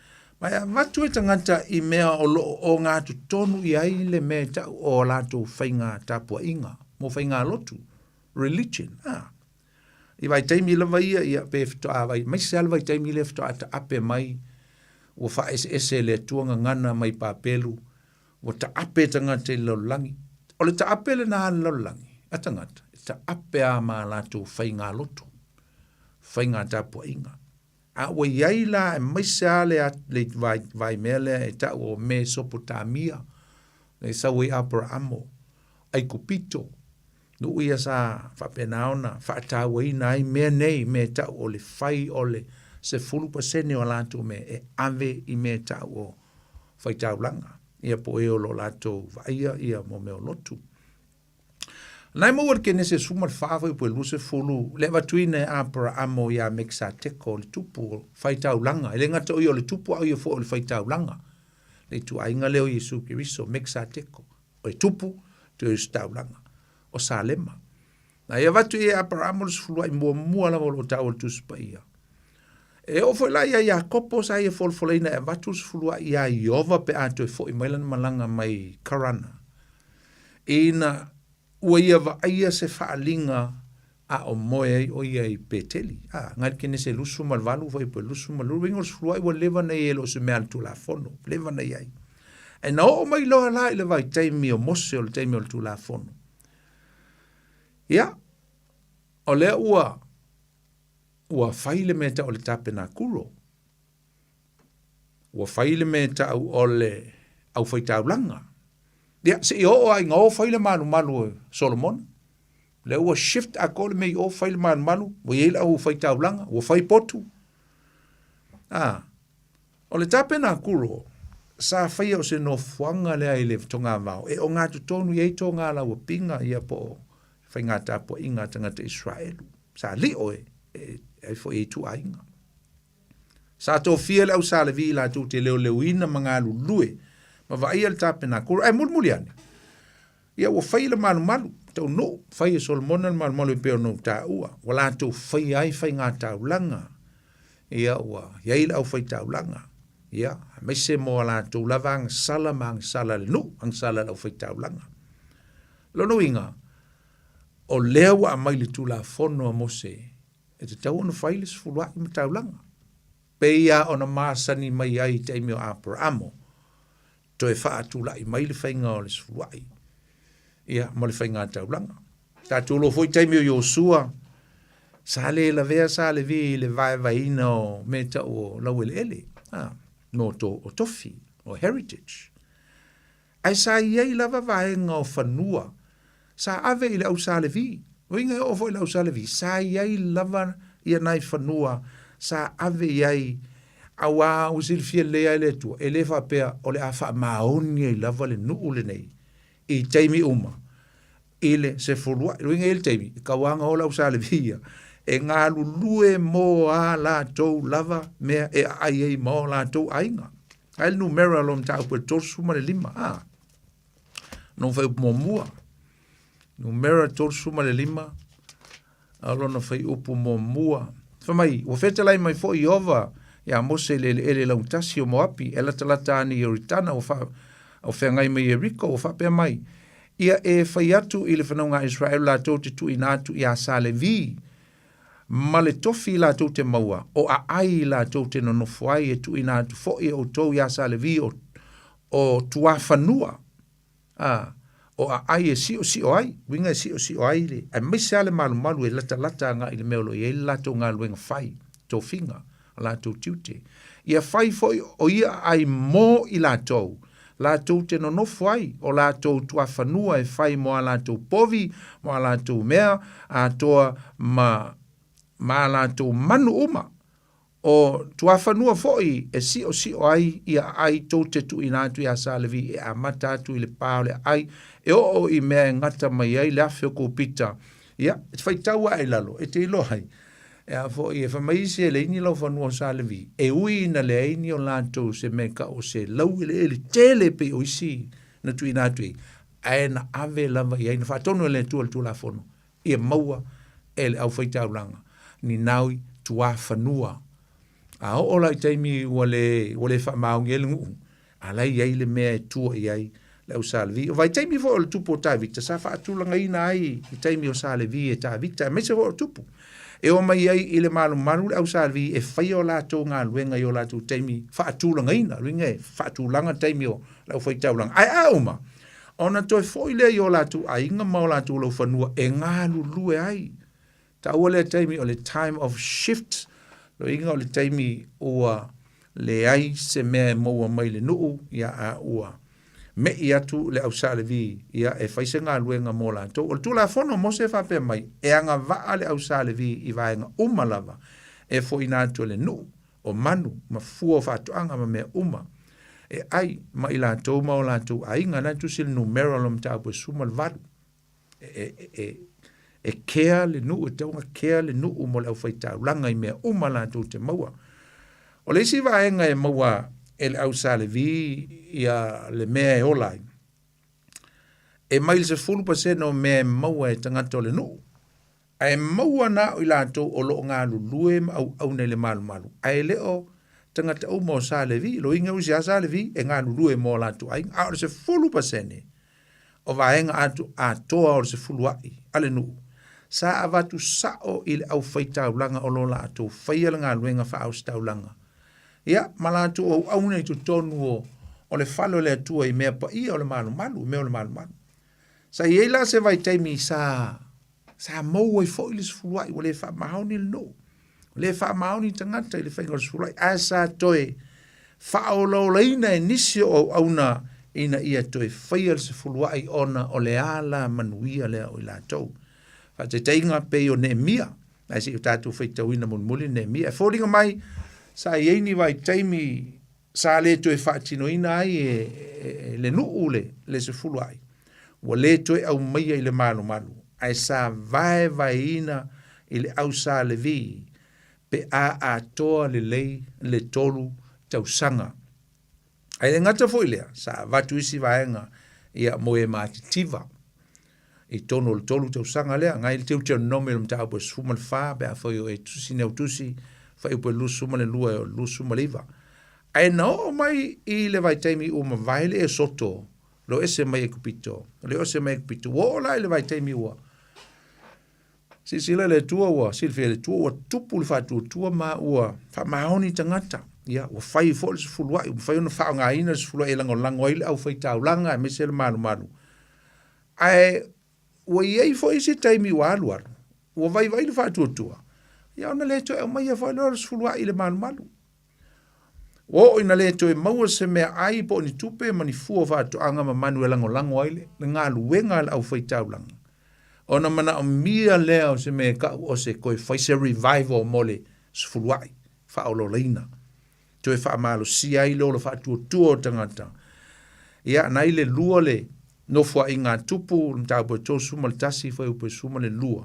Ma e avatu e tagata i mea o lo o ogatotonu i ai le mea e ta'u o a latou faiga tapuaiga, mo faiga lotu, religion, a. I vaitaimi lava ia, ia pe faatoa vai, aemaise lava le vaitaimi lea faatoa taape mai, ua faaeseese e le Atua gagana mai Papelu, ua taape tagata i le lalolagi. O le taape lena a le lalolagi, a tagata, e taape lava ma a latou faigalotu, faiga tapuaiga. A ua i ai la aemaise lava le, le vai, vai mea lea e ta'u o Mesopotamia, e sau ai Aperaamo, Aikupito, nuu ia sa faapena ona faatauaina ai mea nei, mea e ta'u o le fai o le 10% o a latou mea e ave i mea e ta'u o faitaulaga, ia po o e o lo o latou vaaia ia mo mea o lotu. Na e maua i le Kenese 14 fuaiupu e 20, le avatuina e Aperaamo iā Mekisateko le tupu o faitaulaga. E le gata o ia o le tupu a o ia foi o le faitaulaga. Le ituaiga lea o Iesu Keriso, Mekisateko, o le tupu, toe ositaulaga, o Salema. Na e avatu i e Aperaamo le sefuluai muamua lava o lo o taua i le Tusi Paia. E oo foi la iā Iakopo sa ia folafolaina e avatu le sefuluai iā Ieova pe a toe foi mai lana malaga mai Karana. Ina ua ia vaaia se faaaliga a o moe ai ʻo ia i Peteli. A, ngai le Kenese 28 fuaiupu e 22, uiga o le sefuluai ua leva ona i ai e le o se mea a le Tulafono, leva ona i ai. Ae na oo mai loa la i le vaitaimi o Mose o le taimi o le Tulafono, ia, o lea ua ua fai le mea e tau o le tapenakulo, Ua fai le mea e ta'u o le aufaitaulaga. Ia, seia oo lava ina o fai le malumalu o Solomona. Lea ua shift atoa le mea i o fai le malumalu, ua i ai le aufaitaulaga, ua fai potu. A, o le tapenakulo, sa faia o se nofoaga lea i le togavao e ogatotonu i ai togalauapiga ia po o faiga tapuaiga a tagata Israelu. Sa lio e, e, ai foi e ituaiga. Sa tofia le au Sa Levi latou te leoleoina ma galulue ma vaaia le tapenakulu. Ae mulimuli ane, ia ua fai le malumalu, taunuu, fai e Solomona le malumalu e pei ona ou taua, ua latou faia ai faigataulaga, ia ua i ai le aufaitaulaga, ia, aemaise mo a latou lava agasala ma agasala a le nuu, agasala a le aufaitaulaga. Lona uiga, o lea ua aumai le Tulafono a Mose E tatau ona fai le sefuluai ma taulaga, pei lava ona masani mai ai i taimi o Aperaamo, toe faatulai mai le faiga o le sefuluai, ia, ma le faiga taulaga. Tatou iloa foi taimi o Iosua, sa le lavea sa Levi i le vaevaeina o mea tau o laueleele, a, no to, o tofi, o heritage. Ae sa i ai lava vaega o fanua sa ave i le au Sa Levi. Uiga e oo foi i le au Sa Levi, sa i ai lava ia nai fanua sa ave i ai, auā ua silafia lelei lava e le Atua, e le faapea o le a faamaoni ai lava le nuu lenei i taimi uma i le sefuluai. Uiga e i ai le taimi, e tauaga o le au Sa Levi ia, e galulue mo a latou lava mea e aai ai ma o latou aiga. Ai le numera lo mataupu e 35, a. No whai upu muamua. Numera 35, a lona whai upu muamua. Whai mai, ua fetalai mai foi Iova iā Mose i le eleele lautasi o Moapi, e latalata ana i Ioritana, ua wha, o feagai mai Ieriko, ua faapea mai, Ia e fai atu i le whanau a Israel latou te tuuina atu iā Sa Levi, ma le tofi latou te maua, o aai latou te nonofo ai, e tuuina atu foi e outou iā Sa Levi o, o tuafanua, ā, o aai e siosio ai, uiga e siosio ai le, aemaise lava le malumalu e latalata agai i le mea o lo o i ai le latou galuega fai, tofiga, a latou tiute. Ia fai foi o ia aai mo i latou, latou te nonofo ai, o latou tuafanua e fai mo a latou povi, mo a latou mea atoa ma, ma a latou manu uma. O tuafanua foi e siosio ai ia aai tou te tuuina atu iā Sa Levi e amata atu i le pa o le aai e oo i mea e gata mai ai le afe o Kupita. Ia, e te faitau ae i lalo, e te iloa ai. E a foi, e fai mai isi e leai ni laufanua o Sa Levi, e ui ina leai ni o latou se mea ka o se laueleele tele pei o isi na tuuina atu i ai, ae na ave lava i ai, na faatonu e le Atua le Tulafono, ia maua e le aufaitaulaga ni nai tuafanua. A oo la i taimi ua le, ua le faamaoni ai le nuu, a la e i ai le mea e tua i ai le au Sa Levi. O vaitaimi foi o le tupu o Tavita, sa faatulagaina ai i taimi o Sa Levi e Tavita, aemaise foi o tupu. E omai ai i le malumalu le au Sa Levi e faia o latou galuega i o latou taimi faatulagaina, uiga e faatulaga taimi o le aufai-taulaga. Ae a uma, ona toe foi lea i o latou aiga ma o latou laufanua e galulue ai. Taua lea taimi o le time of shift, loiga o le taimi ua leai se mea e maua mai le nuu, ia a ua me'i atu le au Sa Levi, ia e fai se galuega mo latou. O le Tulafono o Mose e faapea mai, e agavaa le au Sa Levi i vaega uma lava e foina atu e le nuu, o manu, ma fua o faatoaga ma mea uma e ai ma i latou ma o latou aiga. Na e tusi le numera o le mataupu e 18. E, e, e kea le nuu, e tatau ona kea le nuu mo le aufaitaulaga i mea uma latou te maua. O le isi vaega e maua e le au Sa Levi ia le mea e ola ai, e mai le 10% o mea e maua e tagata o le nuu, ae maua na o i latou o lo o galulue ma auauna i le malumalu, ae le o tagata uma o Sa Levi. Loiga ui se Sa Levi e galulue mo latou aiga, a o le 10% o vaega atu atoa o le sefulua'i a le nuu, sa avatu sa'o i le aufaitaulaga o lo latou faia le galuega faaositaulaga, ia, ma latou auauna i totonu o, o le fale o le Atua i mea paia o le malumalu, i mea o le malumalu. Sa i ai la se vaitaimi sa Sa mou ai foi le sefuluai, ua le faamaoni le nuu, ua le faamaoni tagata i le faiga o le sefuluai, ae sa toe faaolaolaina e nisi o auauna ina ia toe faia le sefuluai ona o le ala manuia lea o i latou. Faataitaiga pei o Neemia, ae se i o tatou faitauina mulimuli Neemia. E foliga mai, sa i ai ni vaitaimi sa le toe faatinoina ai e, e, e le nuu le, le sefuluai, ua le toe aumaia i le malumalu, ae sa vaevaeina i le au Sa Levi pe a atoa lelei le tolu tausaga. Ae le gata foi lea, sa avatu isi vaega ia mo e matitiva i tonu o le tolu tausaga lea, ngai le Teuteronomi o le mataupu e 14 pe afai o e tusi nei au tusi, fuaiupu e 22 e o le 29. Ae na oo mai i le vaitaimi ua mavae le Esoto, lo ese mai Ekupito, le ose mai Ekupito, ua oo la i le vaitaimi ua silasila le Atua ua silafia e le Atua ua tupu le faatuatua ma ua faamaoni tagata. Ia, ua fai foi le sefuluai, ua mafai ona faaaogaina le sefuluai e lagolago ai le aufaitaulaga aemaise le malumalu. Ae ua i ai foi isi taimi ua alu alu, ua vaivai le faatuatua, ia ona le toe aumaia foi lea o le sefuluai i le malumalu. Ua oo ina le toe maua se meaai po o ni tupe ma ni fua o faatoaga ma manu e lagolago ai le galuega a le aufaitaulaga, ona manaomia lea o se mea e kau o se toe fai se revival mo le sefuluai faaolaolaina, toe faamalosia ai le ola faatuatua o tagata. Ia, na i le lua le nofoaiga a Tupu, le mataupu e 31, fuaiupu e 12,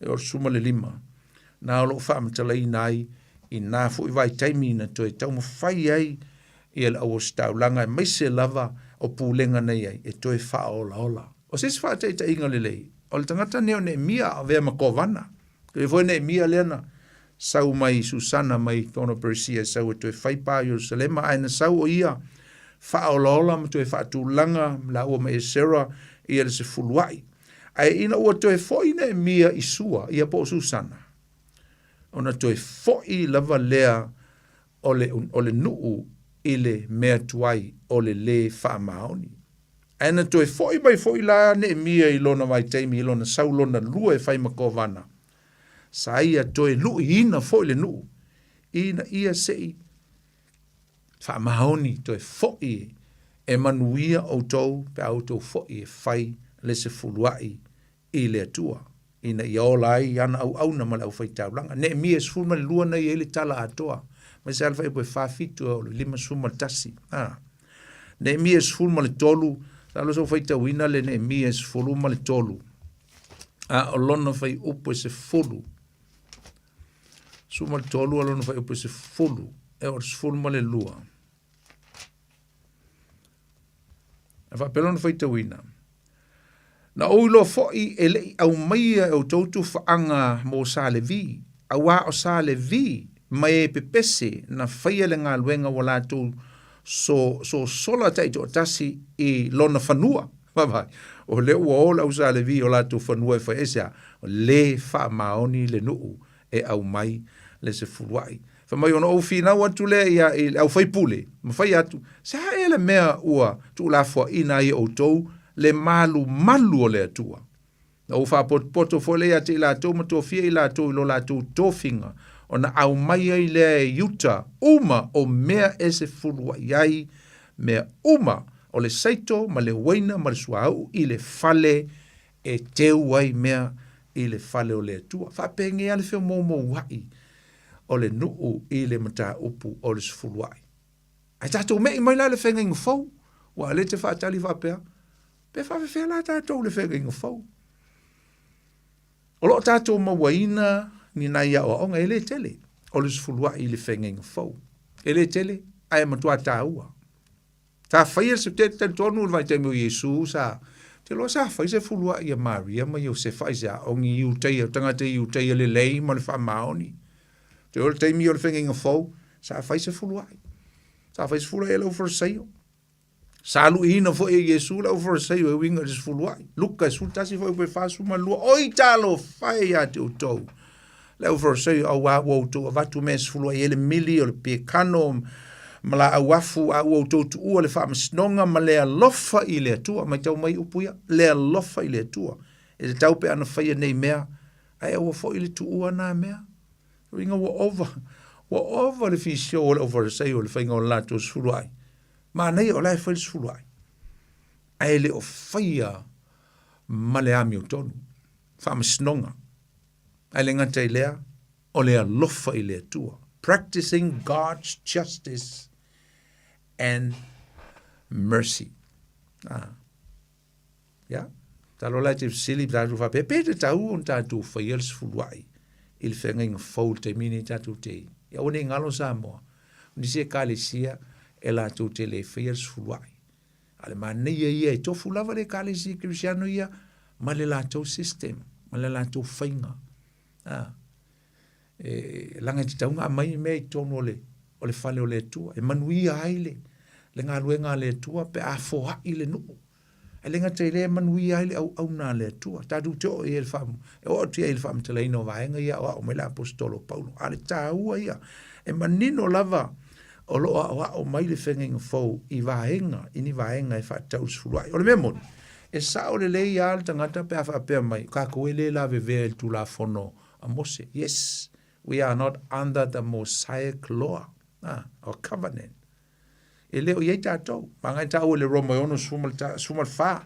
e o le 15, na o lo o faamatalaina ai i na foi vaitaimi na toe taumafai ai ia le auositaulaga aemaise lava o pulega na i ai e toe faaolaola. O se isi faataitaiga lelei, o le tagata nei o Neemia a avea ma kovana. E foi Neemia lea na sau mai Susana mai totonu o Peresia e sau e toe fai pa i Ierusalema, ae na sau o ia faaolaola ma toe faatulaga laua ma Esera ia le sefuluai. Ae ina ua toe foi Neemia i Sua, ia po o Susana, ona toe foi lava lea o le, o le nuu i le mea tuai o le lē faamaoni. Ae na toe foi mai foi la Neemia i lona vaitaimi i lona sau lona lua e fai ma kovana, sa ia toe lu'iina foi le nuu, ina ia se i faamaoni toe fo'i e manuia outou pe a outou fo'i e fai le sefulua'i i le Atua, ina ia ola ai ana auauna ma le aufaitaulaga. Neemia e 12 na i ai le tala atoa, aemaise lava le fuaiupu e 47 e oo i le 51. A. Neemia e 13, masalo sa ou faitauina le Neemia e 13, a o lona fuaiupu e 10, 13 a lona fuaiupu e 10 e oo i le 12. E faapea lona faitauina. Na ou iloa foi e le i aumaia e outou tufaaga mo Sa Levi, auā o Sa Levi. ma e pepese na faia le galuega ua latou so, sosola taitoatasi i lona fanua. Vaavaai, o lea ua o le au Sa Levi i o latou fanua e fai ai se a? Le faamaoni le nuu e aumai le sefuluai. Fai mai ona ou finau atu lea ia i le aufaipule, ma fai atu, se a ea le mea ua tuulafoaina ai e outou le malumalu o le Atua? Na ou faapotopoto foi lea ia te i latou ma tofia i latou i lo latou tofiga, ona aumai ai lea e Iuta uma o mea e sefuluai ai mea uma o le saito ma le uaina ma le suauu i le fale e teu ai mea i le fale o le Atua. Faapenei lava le feomoumoua'i o le nuu i le mataupu o le sefulua'i. Ae tatou me'i mai la i le feagaiga fou, aua o lea e te faatali faapea, pe faafefea la tatou i le feagaiga fou? O lo o tatou mauaina ni nai aoaoga, e le tele, o le sefulua'i i le feagaiga fou. E le tele, ae matua taua. Sa faia se te talitonu i le vaitaimi o Iesu sa te iloa sa fai se fuluai ia Maria ma Iosefa aisea o ni Iutaia tagata Iutaia lelei ma le faamaoni. Te iloa le taimi o le feagaiga fou sa fai se fuluai. Sa fai se fuluai e le aufarisaio. Sa luiina foi e Iesu le aufarisaio e uiga i le sefuluai. Luka 11 fuaiupu e 42, Oi talofa e ia te outou le aufarisaio auā ua outou avatu mea e sefuluai ai le mili o le piekano ma laau afu, a ua outou tuua le faamasinoga ma le alofa i le Atua. Matau mai upu ia, le alofa i le Atua. E tatau pe ana faia nei mea, ae aua foi le tuua na mea. Uiga ua ova, ua ova le fisio o le aufarisaio i le faiga o le latou sefuluai. Manaia o la e fai le sefuluai, ae le o faia ma le amiotonu, faamasinoga. Ae le gata i lea, o le alofa i le Atua. Practicing God's justice and mercy. Ah. Ya. Talo la te fesili tatou faapea, pe tatau ona tatou faia le sefuluai i le feagaiga fou i le taimi nei tatou te i. Ia aua ne i galo Samoa, o nisi ekalesia e latou te le faia le sefuluai. A o le manaia ia e tofu lava le Ekalesia Kerisiano ia ma le latou system, ma le latou faiga. A, e, laga e tatau ona aumai mea i totonu o le, o le fale o le Atua, e manuia ai le, le galuega a le Atua pe a foai le nuu. Ae le gata i lea e manuia ai le auauna a le Atua. Tatou te oo i ai i le faa, e oo atu i ai i le faamatalaina o vaega ia e aoao mai le Aposetolo o Paulo. A o le taua ia, e manino lava o lo o aoao mai le feagaiga fou i vaega, i ni vaega e faatatau i le sefuluai. O le mea moni, e sao lelei lava le tagata pe a faapea mai, o tatou e le lavevea i le Tulafono a Mose. Yes, we are not under the Mosaic law, ah, or covenant. E le o i ai tatou. Magai taua i le Roma e 6:14,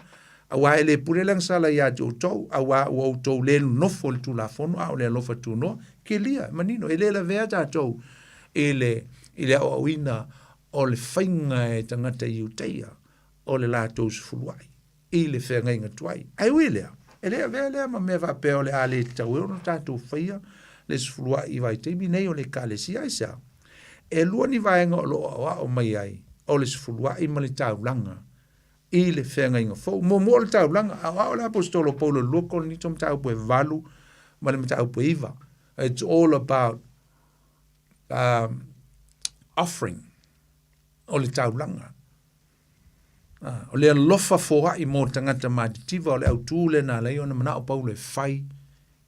Auā e le pule le agasala ia te outou, auā ua outou le nonofo i le Tulafono, a o le alofa tunoa. Kelia, e manino, e le lavea tatou i le, i le aoaoina o le faiga e tagata Iutaia o le latou sefuluai i le feagaiga tuai. Ae ui i lea, e le avea lea ma mea faapea o le a le tatau ai ona tatou faia le sefuluai i vaitaimi nei o le Ekalesia. Aisea? E lua ni vaega o lo o aoao mai ai, o le sefuluai ma le taulaga i le feagaiga fou. Muamua o le taulaga, aoao le Aposetolo o Paulo i le 2 Korinito mataupu e 8 ma le mataupu e 9. It's all about offering, o le taulaga. Ah, o le alofa foai mo tagata matitiva o le autū lea na ala ai ona manao Paulo e fai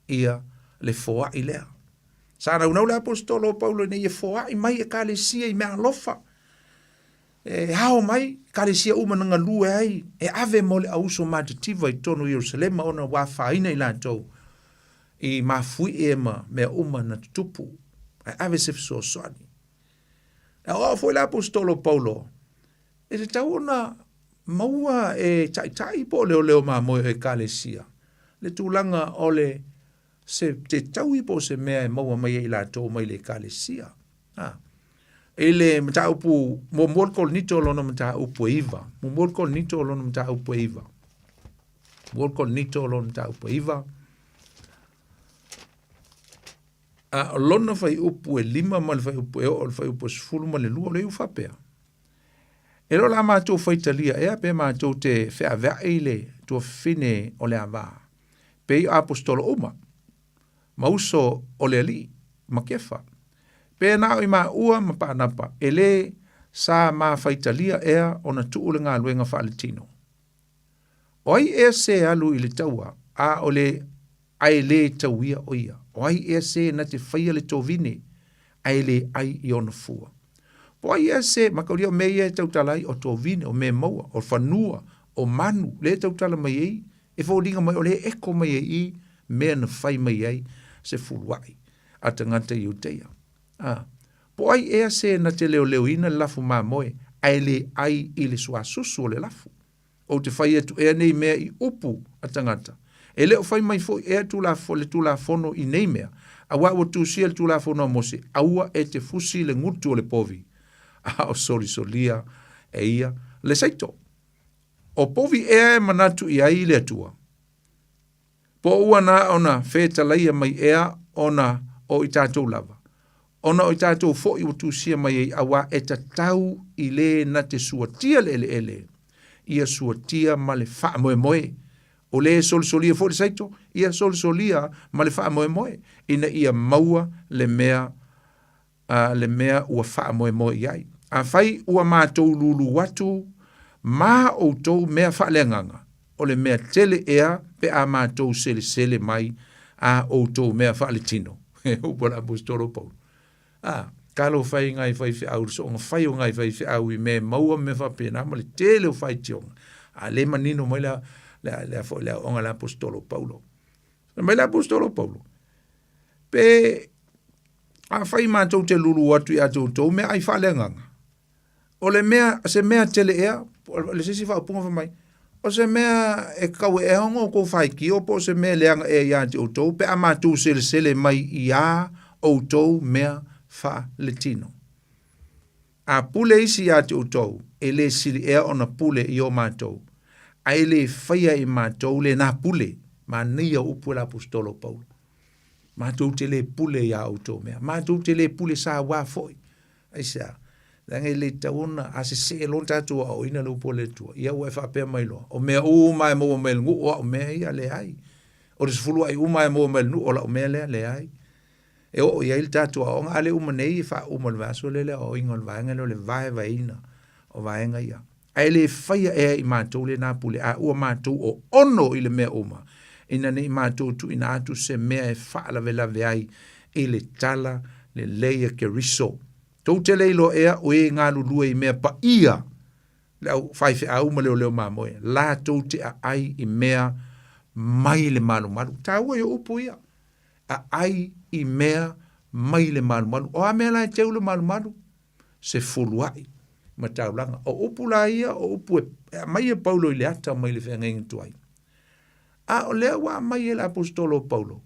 ia le foai lea. Sa naunau le Aposetolo o Paulo ina ia foai mai ekalesia i mea alofa. E ao mai ekalesia uma na galue ai e ave mo le auuso matitiva i totonu o Ierusalema ona ua afaina i latou i mafuie ma mea uma na tutupu, ae ave se fesoasoani. E aoao foi le Aposetolo o Paulo, e tatau ona maua e taitai po o leoleo mamoe o ekalesia le tulaga o le se te taui po o se mea e maua mai ai i latou mai le ekalesia. A. I le mataupu muamua o le Korinito lona mataupu e 9. Muamua o le Korinito lona mataupu e 9. Muamua o le Korinito lona mataupu e 9. A o lona fuaiupu e 5 ma le fuaiupu e oo i le fuaiupu e 12, o lea ua faapea, E le o la matou faitalia ea pe matou te feaveai le tuafafine o le ava, pei o aposetolo uma, ma uso o le Alii, ma Kefa. Pe na o i maua ma Paanapa, e lē sa mafaitalia ea ona tuu le galuega faaletino. O ai ea se alu i le taua, a o le ae lē tauia o ia? O ai ea se na te faia le tovine, ae lē ai i ona fua? Po o ai ea se, mataulia o mea ia e tautala ai, o tovine, o mea maua, o fanua, o manu, lea e tautala mai ai, e foliga mai o lea e eko mai ai i mea na fai mai ai se fuluai a tagata Iuteia. A, po o ai ea se na te leoleoina le lafu mamoe, ae lē ai i le suasusu o le lafu? Ou te fai atu ea nei mea i upu a tagata. E le o fai mai foi ea Tulafono, le Tulafono i nei mea, auā ua tusia le Tulafono a Mose, aua e te fusi le gutu o le povi, a o solisolia e ia le saito. O povi ea e manatu i ai le Atua? Po o ua na ona fetalaia mai ea ona o i tatou lava, ona o i tatou foi ua tusia mai ai auā e tatau i lē na te suatia le eleele, ia suatia ma le faamoemoe. O lē solisolia foi le saito, ia solisolia ma le faamoemoe, ina ia maua le mea a le mea ua faamoemoe i ai. Afai ua matou lūlū atu ma outou mea faaleagaga, o le mea tele ea pe a matou selesele mai a outou mea faaletino. E upu a le Aposetolo o Paulo. A, talofa e i ngai faifeau, le soonga fai o ngai faifeau i mea e maua ma mea faapena ma le tele o faitioga. A le manino mai le, le, le, le, le aoaoga a le Aposetolo o Paulo. Fai mai le Aposetolo o Paulo, pe afai matou te lulu atu ia te outou meaai faaleagaga, o le mea, se mea tele ea, le se isi faaupuga fai mai, o se mea e tatau ea ona outou faitio po o se mea leaga ea ia te outou pe a matou selesele mai iā outou mea faaletino. A pule isi ia te outou, e lē sili ea ona pule i o matou, ae lē faia e matou lenā pule. Manaia o upu e le Aposetolo o Paulo. Matou te lē pule iā outou mea. Matou te lē pule sauā foi. Aisea? Leaga e le tatau ona, a sesee loa ona tatou aoaoina le upu a le Atua, ia ua e faapea mai loa, o mea uma e maua mai e le nuu o au mea ia, leai. O le sefuluai uma e maua mai e le nuu o lau mea lea, leai. E oo i ai le tatou aoaoga, a le uma nei e faauma i le vaiaso lea le aoaoina o le vaega lea o le vaevaeina o vaega ia. Ae le faia ea i matou lenā pule, a ua matou oono i le mea uma, ina ne i matou tuuina atu se mea e faalavelave ai i le tala lelei a Keriso. Tou te le iloa ea o e galulue i mea paia, le au faifeau ma leoleo mamoe, latou te aai i mea mai le malumalu. Taua ia upu ia. Aai i mea mai le malumalu. O a mea la e teu le malumalu? Se fuluai ma taulaga. O upu la ia, o upu e aumai e Paulo i le ata mai le feagaiga tuai. A o lea ua aumai e le Aposetolo o Paulo,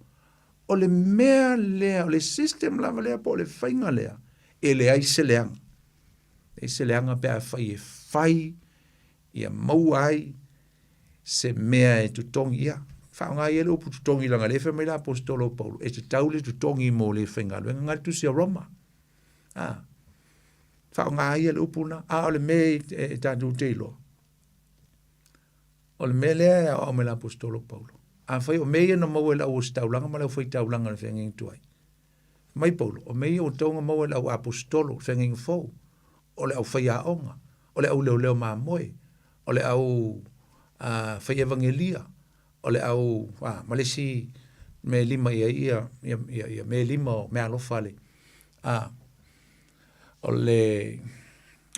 o le mea lea, o le system lava lea po o le faiga lea, e leai se leaga. Leai se leaga pe afai e fai ia maua ai se mea e totogi, ia, faaaoga ia le upu totogi leaga o lea e fai mai le Aposetolo o Paulo, e tatau le totogi mo le faigaluega. Nā le tusi a Roma. A, faaaoga ia le upu lena, a o le mea e, e tatou te iloa, o le mea lea e aoao mai le Aposetolo o Paulo. Afai o mea ia na maua e le au ositaulaga ma le aufai-taulaga i le feagaiga tuai, mai Paulo, o mea ia ua tatau ona maua e le au aposetolo, le feagaiga fou, o le au faiaoga, o le au leoleo mamoe, o le au uh, fai evangelia, o le au, ah, ma le isi mea e lima i ai ia, ia, ia, ia mea e lima o meaalofa le, ah, o le,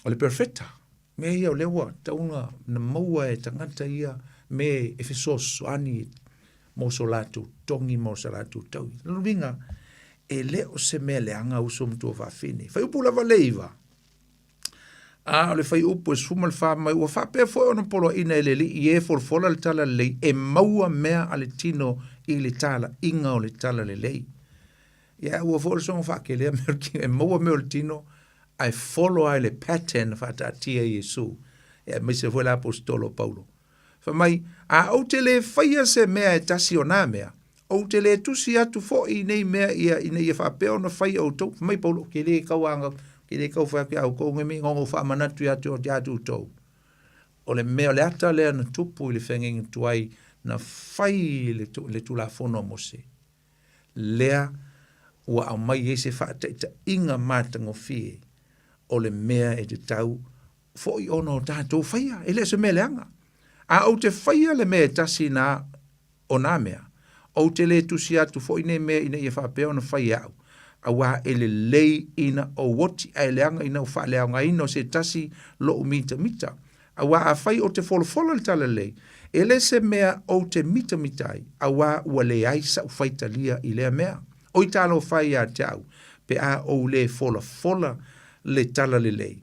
o le perfecta. Mea ia o lea ua tatau ona na maua e tagata ia me e fesoasoani mo so latou togi mo so latou taui. Lona uiga, e le o se mea leaga uso ma tuafafine. Fuaiupu lava le 9. A o le fuaiupu e 14 mai, ua faapea foi ona poloaiina e le Alii i e folafola le tala lelei e maua mea a le tino i le talaiga o le tala lelei. Ia ua foi o le soga faakelea mea o le tino, e maua mea o le tino ae follow lava i le pattern na faataatia e Iesu, ia aemaise foi le Aposetolo o Paulo. Fai mai, a ou te le faia se mea e tasi o nā mea, ou te le tusi atu foi i nei mea ia ina ia faapea ona fai e outou. Fai mai Paulo, ke le kau anga, ke le kau fai atu iā outou, nge me ngongo faamanatu ia te ia te outou. O le mea o le ata lea na tupu i le feagaiga tuai na fai le, le Tulafono a Mose. Lea Ua aumai ai se faataitaiga matagofie o le mea e tatau foi ona o tatou faia, e le o se mea leaga. A ou te faia le mea e tasi na o nā mea, ou te lē tusi atu foi nei mea ina ia faapea ona fai e a'u, auā e lelei ina ou oti ae leaga ina ou faaleaogaina o se tasi lo'u mitamita. Auā afai ou te folafola le talalelei, e le se mea ou te mitamita ai, auā ua leai sa'u faitalia i lea mea. Oi talofa e ia te a'u, pe a ou lē folafola le talalelei.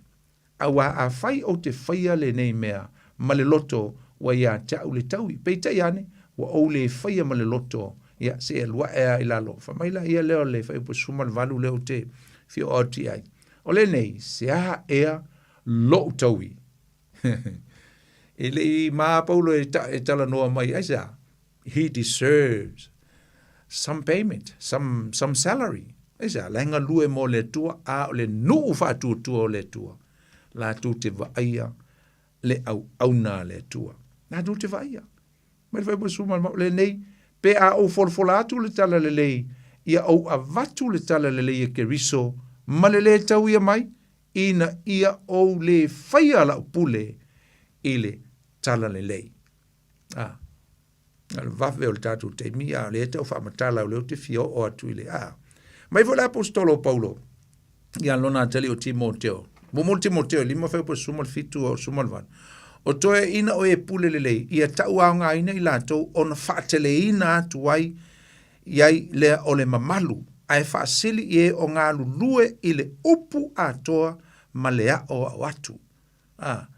Auā afai ou te faia lenei mea ma le loto, ua ia te a'u le taui. Peitai ane, ua ou lē faia ma le loto, ia, seʻi alu a'e a i lalo. Fai mai laia lea o le fuaiupu 18 lea ou te fia oo atu i ai. O lenei, se a ea lo'u taui? E le i ma Paulo e, ta, e talanoa mai, aisea? He deserves some payment, some, some salary. Aisea? La e galue mo le Atua, a o le nuu faatuatua o le Atua. Latou te vaaia le auauna a le Atua. Latou te vaaia. Mai le fuaiupu 18, lenei, pe a ou folafola atu le talalelei, ia ou avatu le talalelei e Keriso ma le lē tauia mai, ina ia ou lē faia la'u pule i le talalelei. A, na o le vave o le tatou taimi, a o lea e tau faamatala o lea ou te fia oo atu i le a. Mai foi le aposetolo o Paulo ia lona atalii o Timoteo. Muamua Timoteo, 5 fuaiupu 17 o 18. O toeaiina o e pule lelei, ia tauaogaina i latou ona faateleina atu ai i ai lea o le mamalu, ae faasili i e o galulue i le upu atoa ma le aʻoaʻo atu. A,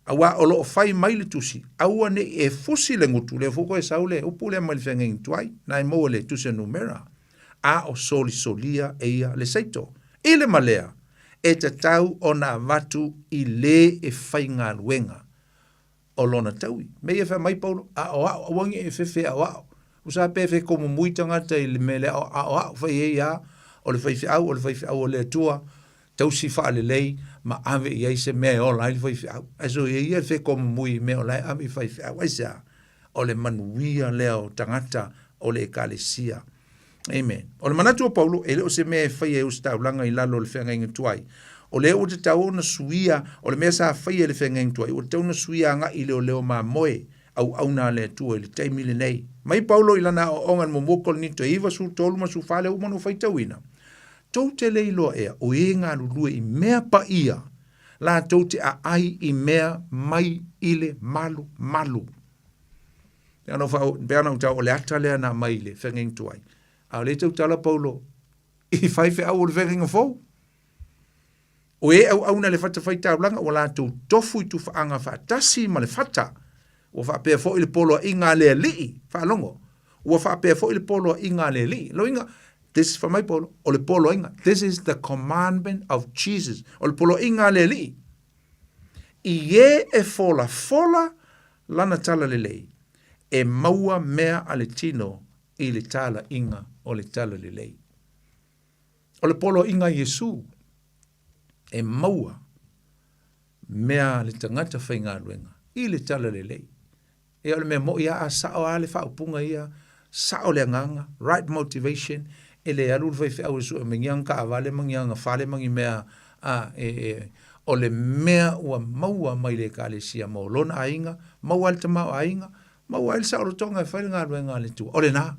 auā o lo o fai mai le tusi, aua ne i e fusi le gutu, lea foi koe sau le upu lea mai le feagaiga tuai, na e maua i le tusi a numera, a o solisolia e ia le seito. I le malea, e tatau ona avatu i lē e faigaluega o lona taui. Mea ia fai mai Paulo, aʻoaʻo, aua ne i e fefe aʻoaʻo. Usa pe fe komumui tagata i le mea le aʻoaʻo fai ai a, o le faifeau, o le faifeau o le Atua, tausi faalelei ma ave i ai se mea e ola ai le faifeau. Ae soia ia le fekomumui i mea o la e ave i faifeau. Aisea? O le manuia lea o tagata o le Ekalesia. Amen. O le manatu o Paulo, e le o se mea e faia e ositaulaga i lalo o le feagaiga tuai. O lea ua tatau ona suia, o le mea sa faia e le feagaiga tuai, ua tatau ona suia agai i leoleo mamoe, auauna a le Atua i le taimi lenei. Mai Paulo i lana aoaoga i le muamua Korinito e 9, 13 ma 14 lea ua uma ona ou faitauina, Tou te le iloa ea o e galulue i mea paia, latou te aai i mea mai i le malumalu. Pei ona ou, pei ona ou tau o le ata lea na aumai i le feagaiga tuai. A o lea e tautala Paulo i faifeau o le feagaiga fou. O e auauna i le fatafaitaulaga ua latou tofu i tufaaga faatasi ma le fata. Ua faapea foi le poloaiga a le Alii, faalogo, ua faapea foi le poloaiga a le Alii. Loiga, this, fai mai Paulo, o le poloaiga, this is the commandment of Jesus, o le poloaiga a le Alii. I e e folafola lana talalelei, e maua mea a le tino i le talaiga o le talalelei. O le poloaiga a Iesu e maua mea a le tagata faigaluega i le talalelei. Ia o le mea moʻi a, a sao lava le faaupuga ia, sao le agaga, right motivation, e le alu le faifeau e sue mai ni ana taavale ma ni ana fale ma ni mea a, e, e, o le mea ua maua mai le Ekalesia mo lona aiga, maua ai le tamaoaiga, maua ai le saolotoga e fai le galuega a le Atua. O lena.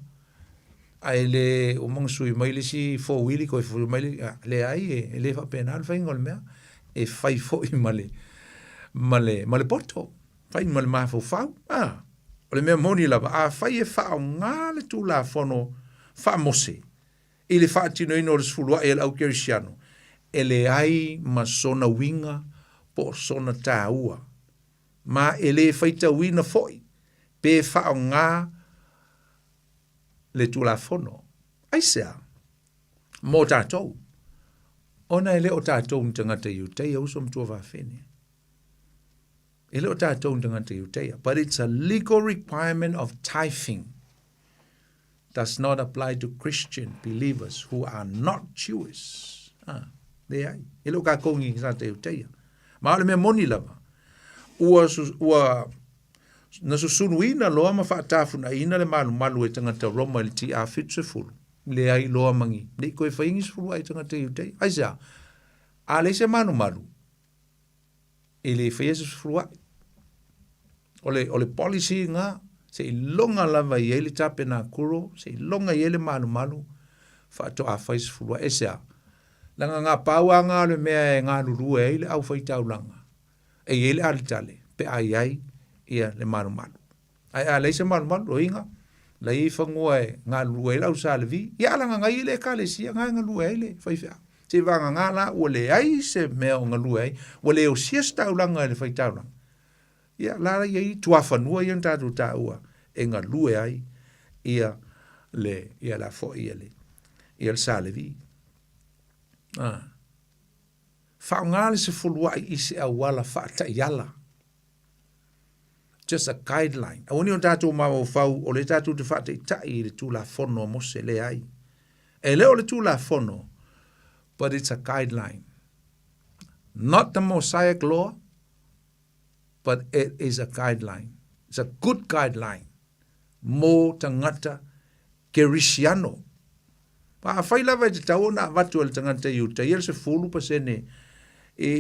Ae le uma ona sui mai le isi four-wheelie koe sui mai le, leai e le faapena le faiga o le mea. E fai foi ma le, ma le, ma le poto, fai ma le mafaufau. A, o le mea moni lava, afai e faaaoga le Tulafono faa-Mose i le faatinoina o le sefuluai a le au kerisiano, e leai ma sona uiga po o sona taua, ma e le faitauina foi pe faaaoga le Tulafono. Aisea? Mō tātou. Ona e le o tātou ni tagata Iutaia, uso ma tuafafine. E le o tātou ni tagata Iutaia. But it's a legal requirement of tithing does not apply to Christian believers who are not Jewish. Ah, leai. E le o kākou ni tagata Iutaia. Ma o le mea moni lava. Ua, ua Na susunuina loa ma faatafunaina le malumalu e tagata Roma i le TR 70. Leai loa ma ni, ne i toe faia ni sefuluai tagata Iutaia. Aisea? A leai se malumalu, e le faia se sefuluai. O le, o le policy lena, seiloga lava e i ai le tapenakuro, seiloga e i ai le malumalu, faatoa fai sefuluai. Aisea? Leaga na pau lava lena o le mea e galulue ai le aufaitaulaga, e i ai le alitale pe a i ai ia le malumalu. Ae a leai se malumalu, loiga, la i ai fanua e galulue ai le au Sa Levi, ia a leaga na i ai le ekalesia na e galue ai le faifeau. Seivagana la ua leai se mea o galue ai, ua le osia se taulaga e le faitaulaga. Ia la la i ai tuafanua ia na tatou taua e galue ai ia le ia la foi ia le ia le Sa Levi. Ah. Faaaoga le sefuluai i se auala faataiala. Just a guideline. Aua ne i o tatou mafaufau o lea tatou te faataitai i le Tulafono a Mose, leai. E le o le Tulafono, but it's a guideline. Not the Mosaic law, but it is a guideline. It's a good guideline mō tagata Kerisiano. A afai lava e tatau ona avatu e le tagata Iutaia le 10% i,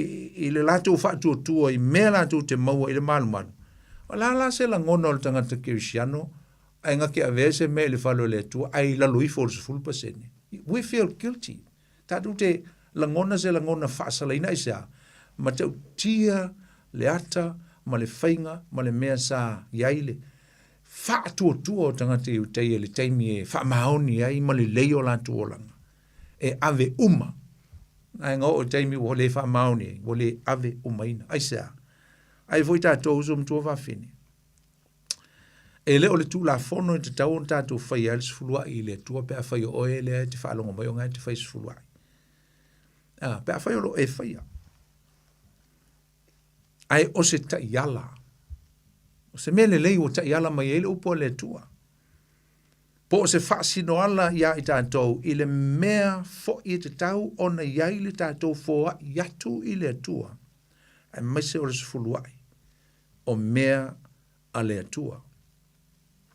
i le latou faatuatua i mea latou te maua i le malumalu, o le a la se lagona o le tagata Kerisiano ae na te avea se mea i le fale o le Atua ae i lalo ifo o le 10%? We feel guilty. Tatou te lagona se lagona faasalaina aisea? Matautia le ata ma le faiga ma le mea sa i ai le faatuatua o tagata Iutaia i le taimi e faamaoni ai ma lelei o latou olaga, e ave uma. Ae na oo i le taimi ua le faamaoni ai, ua le ave umaina. Aisea? Ai foi tatou uso matua fafine. E le o le Tulafono e tatau ona tatou faia ai le sefuluai i le Atua pe afai o oe lea e te faalogo mai o na e te fai sefuluai. Ah, pe afai o lo o e faia. Ae o se taiala. O se mea lelei ua taiala mai ai le upu a le Atua. Po o se faasinoala iā i tatou i le mea foi e tatau ona i ai le tatou foai atu i le Atua, aemaise o le sefuluai o mea a le Atua.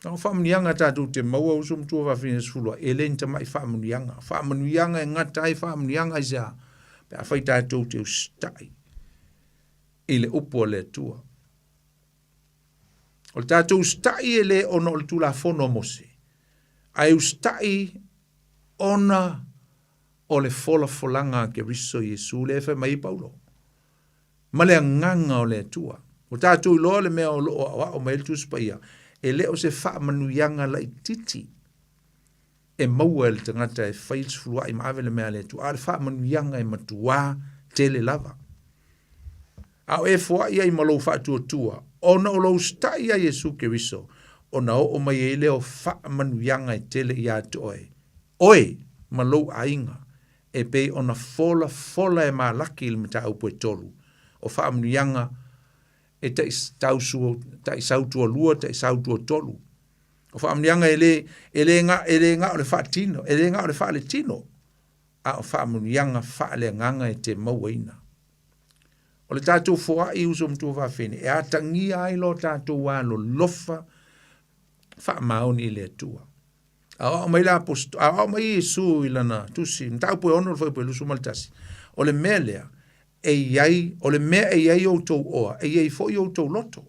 Na o faamanuiaga tatou te maua uso matua fafine sefuluai, e le ni tamai faamanuiaga. Faamanuiaga e gata ai faamanuiaga aisea? Pe afai tatou te usitai i le upu a le Atua. O le tatou usitai e le ona o le Tulafono a Mose, ae usitai ona o le folafolaga a Keriso Iesu lea e fai mai ai Paulo. Ma le agaga o le Atua. Ua tatou iloa le mea o lo o aoao mai ai le Tusi Paia, e le o se faamanuiaga laitiiti e maua e le tagata e fai le sefuluai ma ave le mea a le Atua, a o le faamanuiaga e matuā tele lava. A o e foai ai ma lou faatuatua, ona o lou usitai iā Iesu Keriso, ona oo mai ai lea o faamanuiaga e tele iā te oe, oe ma lou aiga, e pei ona folafola e Malaki i le mataupu e tolu o faamanuiaga e taisautualua, taisautuatolu. O faamanuiaga e le, e le ga, e le ga o le faatino, e le ga o le faaletino, a o faamanuiaga faaleagaga e te mauaina. O le tatou foai uso matua fafine, e atagia ai lo tatou alolofa faamaoni i le Atua. Aoao mai le aposto, aoao mai Iesu i lana tusi, mataupu e 6 le fuaiupu e 21. O le mea lea, e i ai, o le mea e i ai outou oa, e i ai foi outou loto.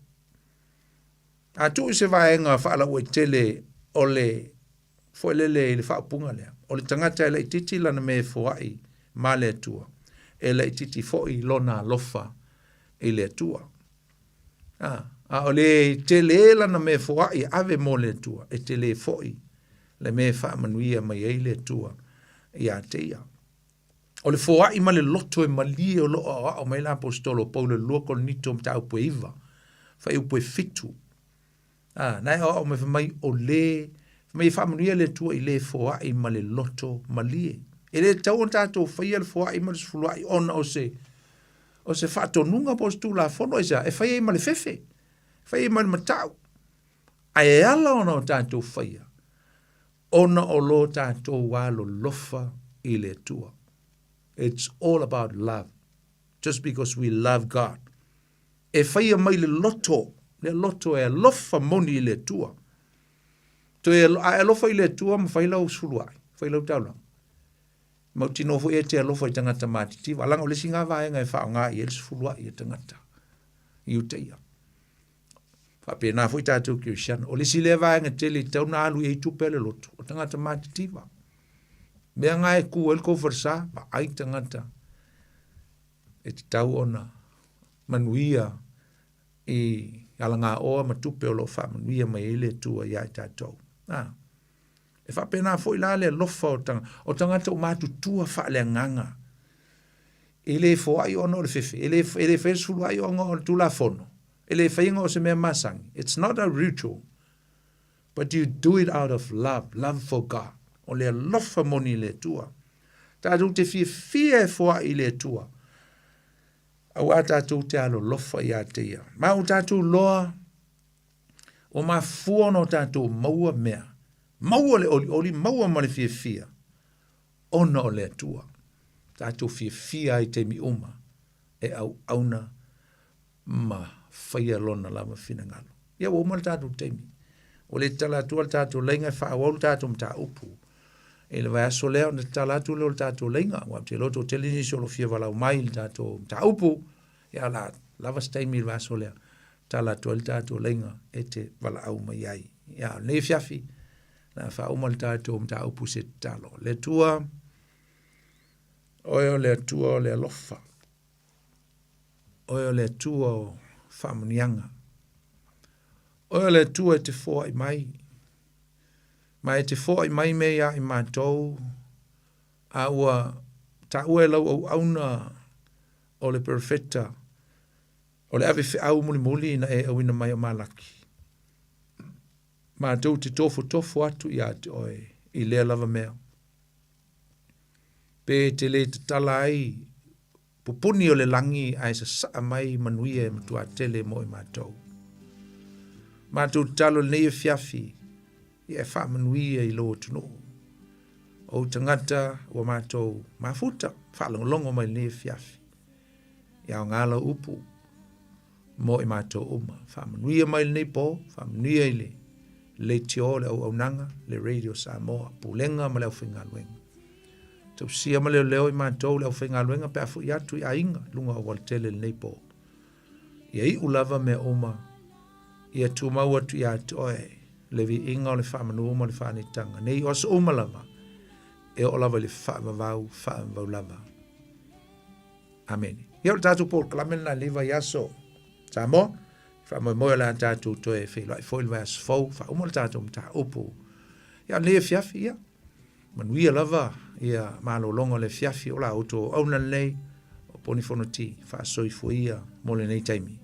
A tuu i se vaega faalauaitele o le foi lele i le faaupuga lea, o le tagata e laitiiti lana mea e foai ma le Atua, e laitiiti foi lona alofa i le Atua. A, a o le tele lana mea foai e ave mo le Atua, e tele foi le mea e faamanuia mai ai le Atua iā te ia. O le foai ma le loto e malie o lo o aoao mai le aposetolo o Paulo i le 2 Korinito mataupu e 9, fuaiupu e 7. A, na e aoao mai fai mai o le, fai mai e faamanuia le Atua i le foai ma le loto malie. E le tatau ona tatou faia le foai ma le sefuluai ona o se, o se faatonuga po o se tulafono aisea, e fai ai ma le fefe, e fai ai ma le matau. Ae e ala ona o tatou faia, ona o lo tatou alolofa i le Atua. It's all about love. Just because we love God. E faia mai le loto, le loto e alofa moni i le Atua. Toe a e alofa i le Atua ma fai lau sefuluai. Fai lau taulaga. Mautinoa foi e te alofa i tagata matitiva, leaga o le isi nga vaega e faaaoga i ai le sefuluai e tagata i uta ia. Faapena foi tatou kerisiano. O le isi lea vaega tele e tatau ona alu i ai tupe a le lotu, o tagata matitiva. Mea nga e ku ai le tou falesa, vaai tagata e tatau ona manuia i alagaoa ma tupe o lo o faamanuia mai ai le Atua ia i tatou. A. E faapena foi la le alofa o tagata, o tagata ua matutua faaleagaga. E le foai ona o le fefe, e le, e le faia le sefuluai ona o le tulafono, e le faia ona o se mea masani. It's not a ritual, but you do it out of love, love for God. O le alofa moni i le Atua. Tatou te fiafia e foai i le Atua. Auā tatou te alolofa ia te ia. Ma ua tatou loa, ua mafua ona o tatou maua mea, maua le olioli, maua ma le fiafia, ona o le Atua. Tatou fiafia ai i taimi uma e auauna ma faia lona lava finagalo. Ia ua uma le tatou taimi. Ua le tatala atua le tatou laina e faaauau le tatou mataupu. I le vaiaso lea ona tatala atu lea o le tatou laina, aua ou te iloa toatele nisi o lo o fia valaau mai i le tatou mataupu. Ia o le a lava se taimi i le vaiaso lea, tatala atu ai le tatou laina e te valaau mai ai. Ia, o lenei afiafi, o le a faauma le tatou mataupu i se tatalo. Le Atua, Oe o le Atua o le alofa. Oe o le Atua o faamanuiaga. Oe o le Atua e te foai mai. Ma e te foai mai mea ia i matou, a ua taua e lau auauna o le perofeta, o le ave feau mulimuli na e auina mai o Malaki. Matou te tofotofo atu ia te oe i lea lava mea. Pe te le tatala ai pupuni o le lagi ae sasaa mai manuia e matua tele mo i matou. Matou tatalo i lenei afiafi, ia e faamanuia i lou atunuu. O ou tagata ua matou mafuta, faalogologo mai i lenei afiafi. Ia aoga lau upu mo i matou uma. Faamanuia mai i lenei po, faamanuia i le leitio, le auaunaga, le Radio Samoa, pulega ma le aufaigaluega. Tausia ma leoleo i matou le aufaigaluega pe a foi atu i aiga i luga o aualatele i lenei po. Ia iu lava mea uma, ia tumau atu ia te oe le viiga o le faamanu ma le faanitaga. Nei o aso uma lava, e oo lava i le faavavau, faavavau lava. Amene. Ia o le tatou polokalame lena i lenei vaiaso. Samoa, faamoemoe o le a tatou toe feiloai foi le vaiaso fou, faauma le tatou mataupu. Ia o lenei afiafi, ia, manuia lava ia malologa o le afiafi o la outou auauna lenei o Poni Fonoti, faasoifua ia mo lenei taimi.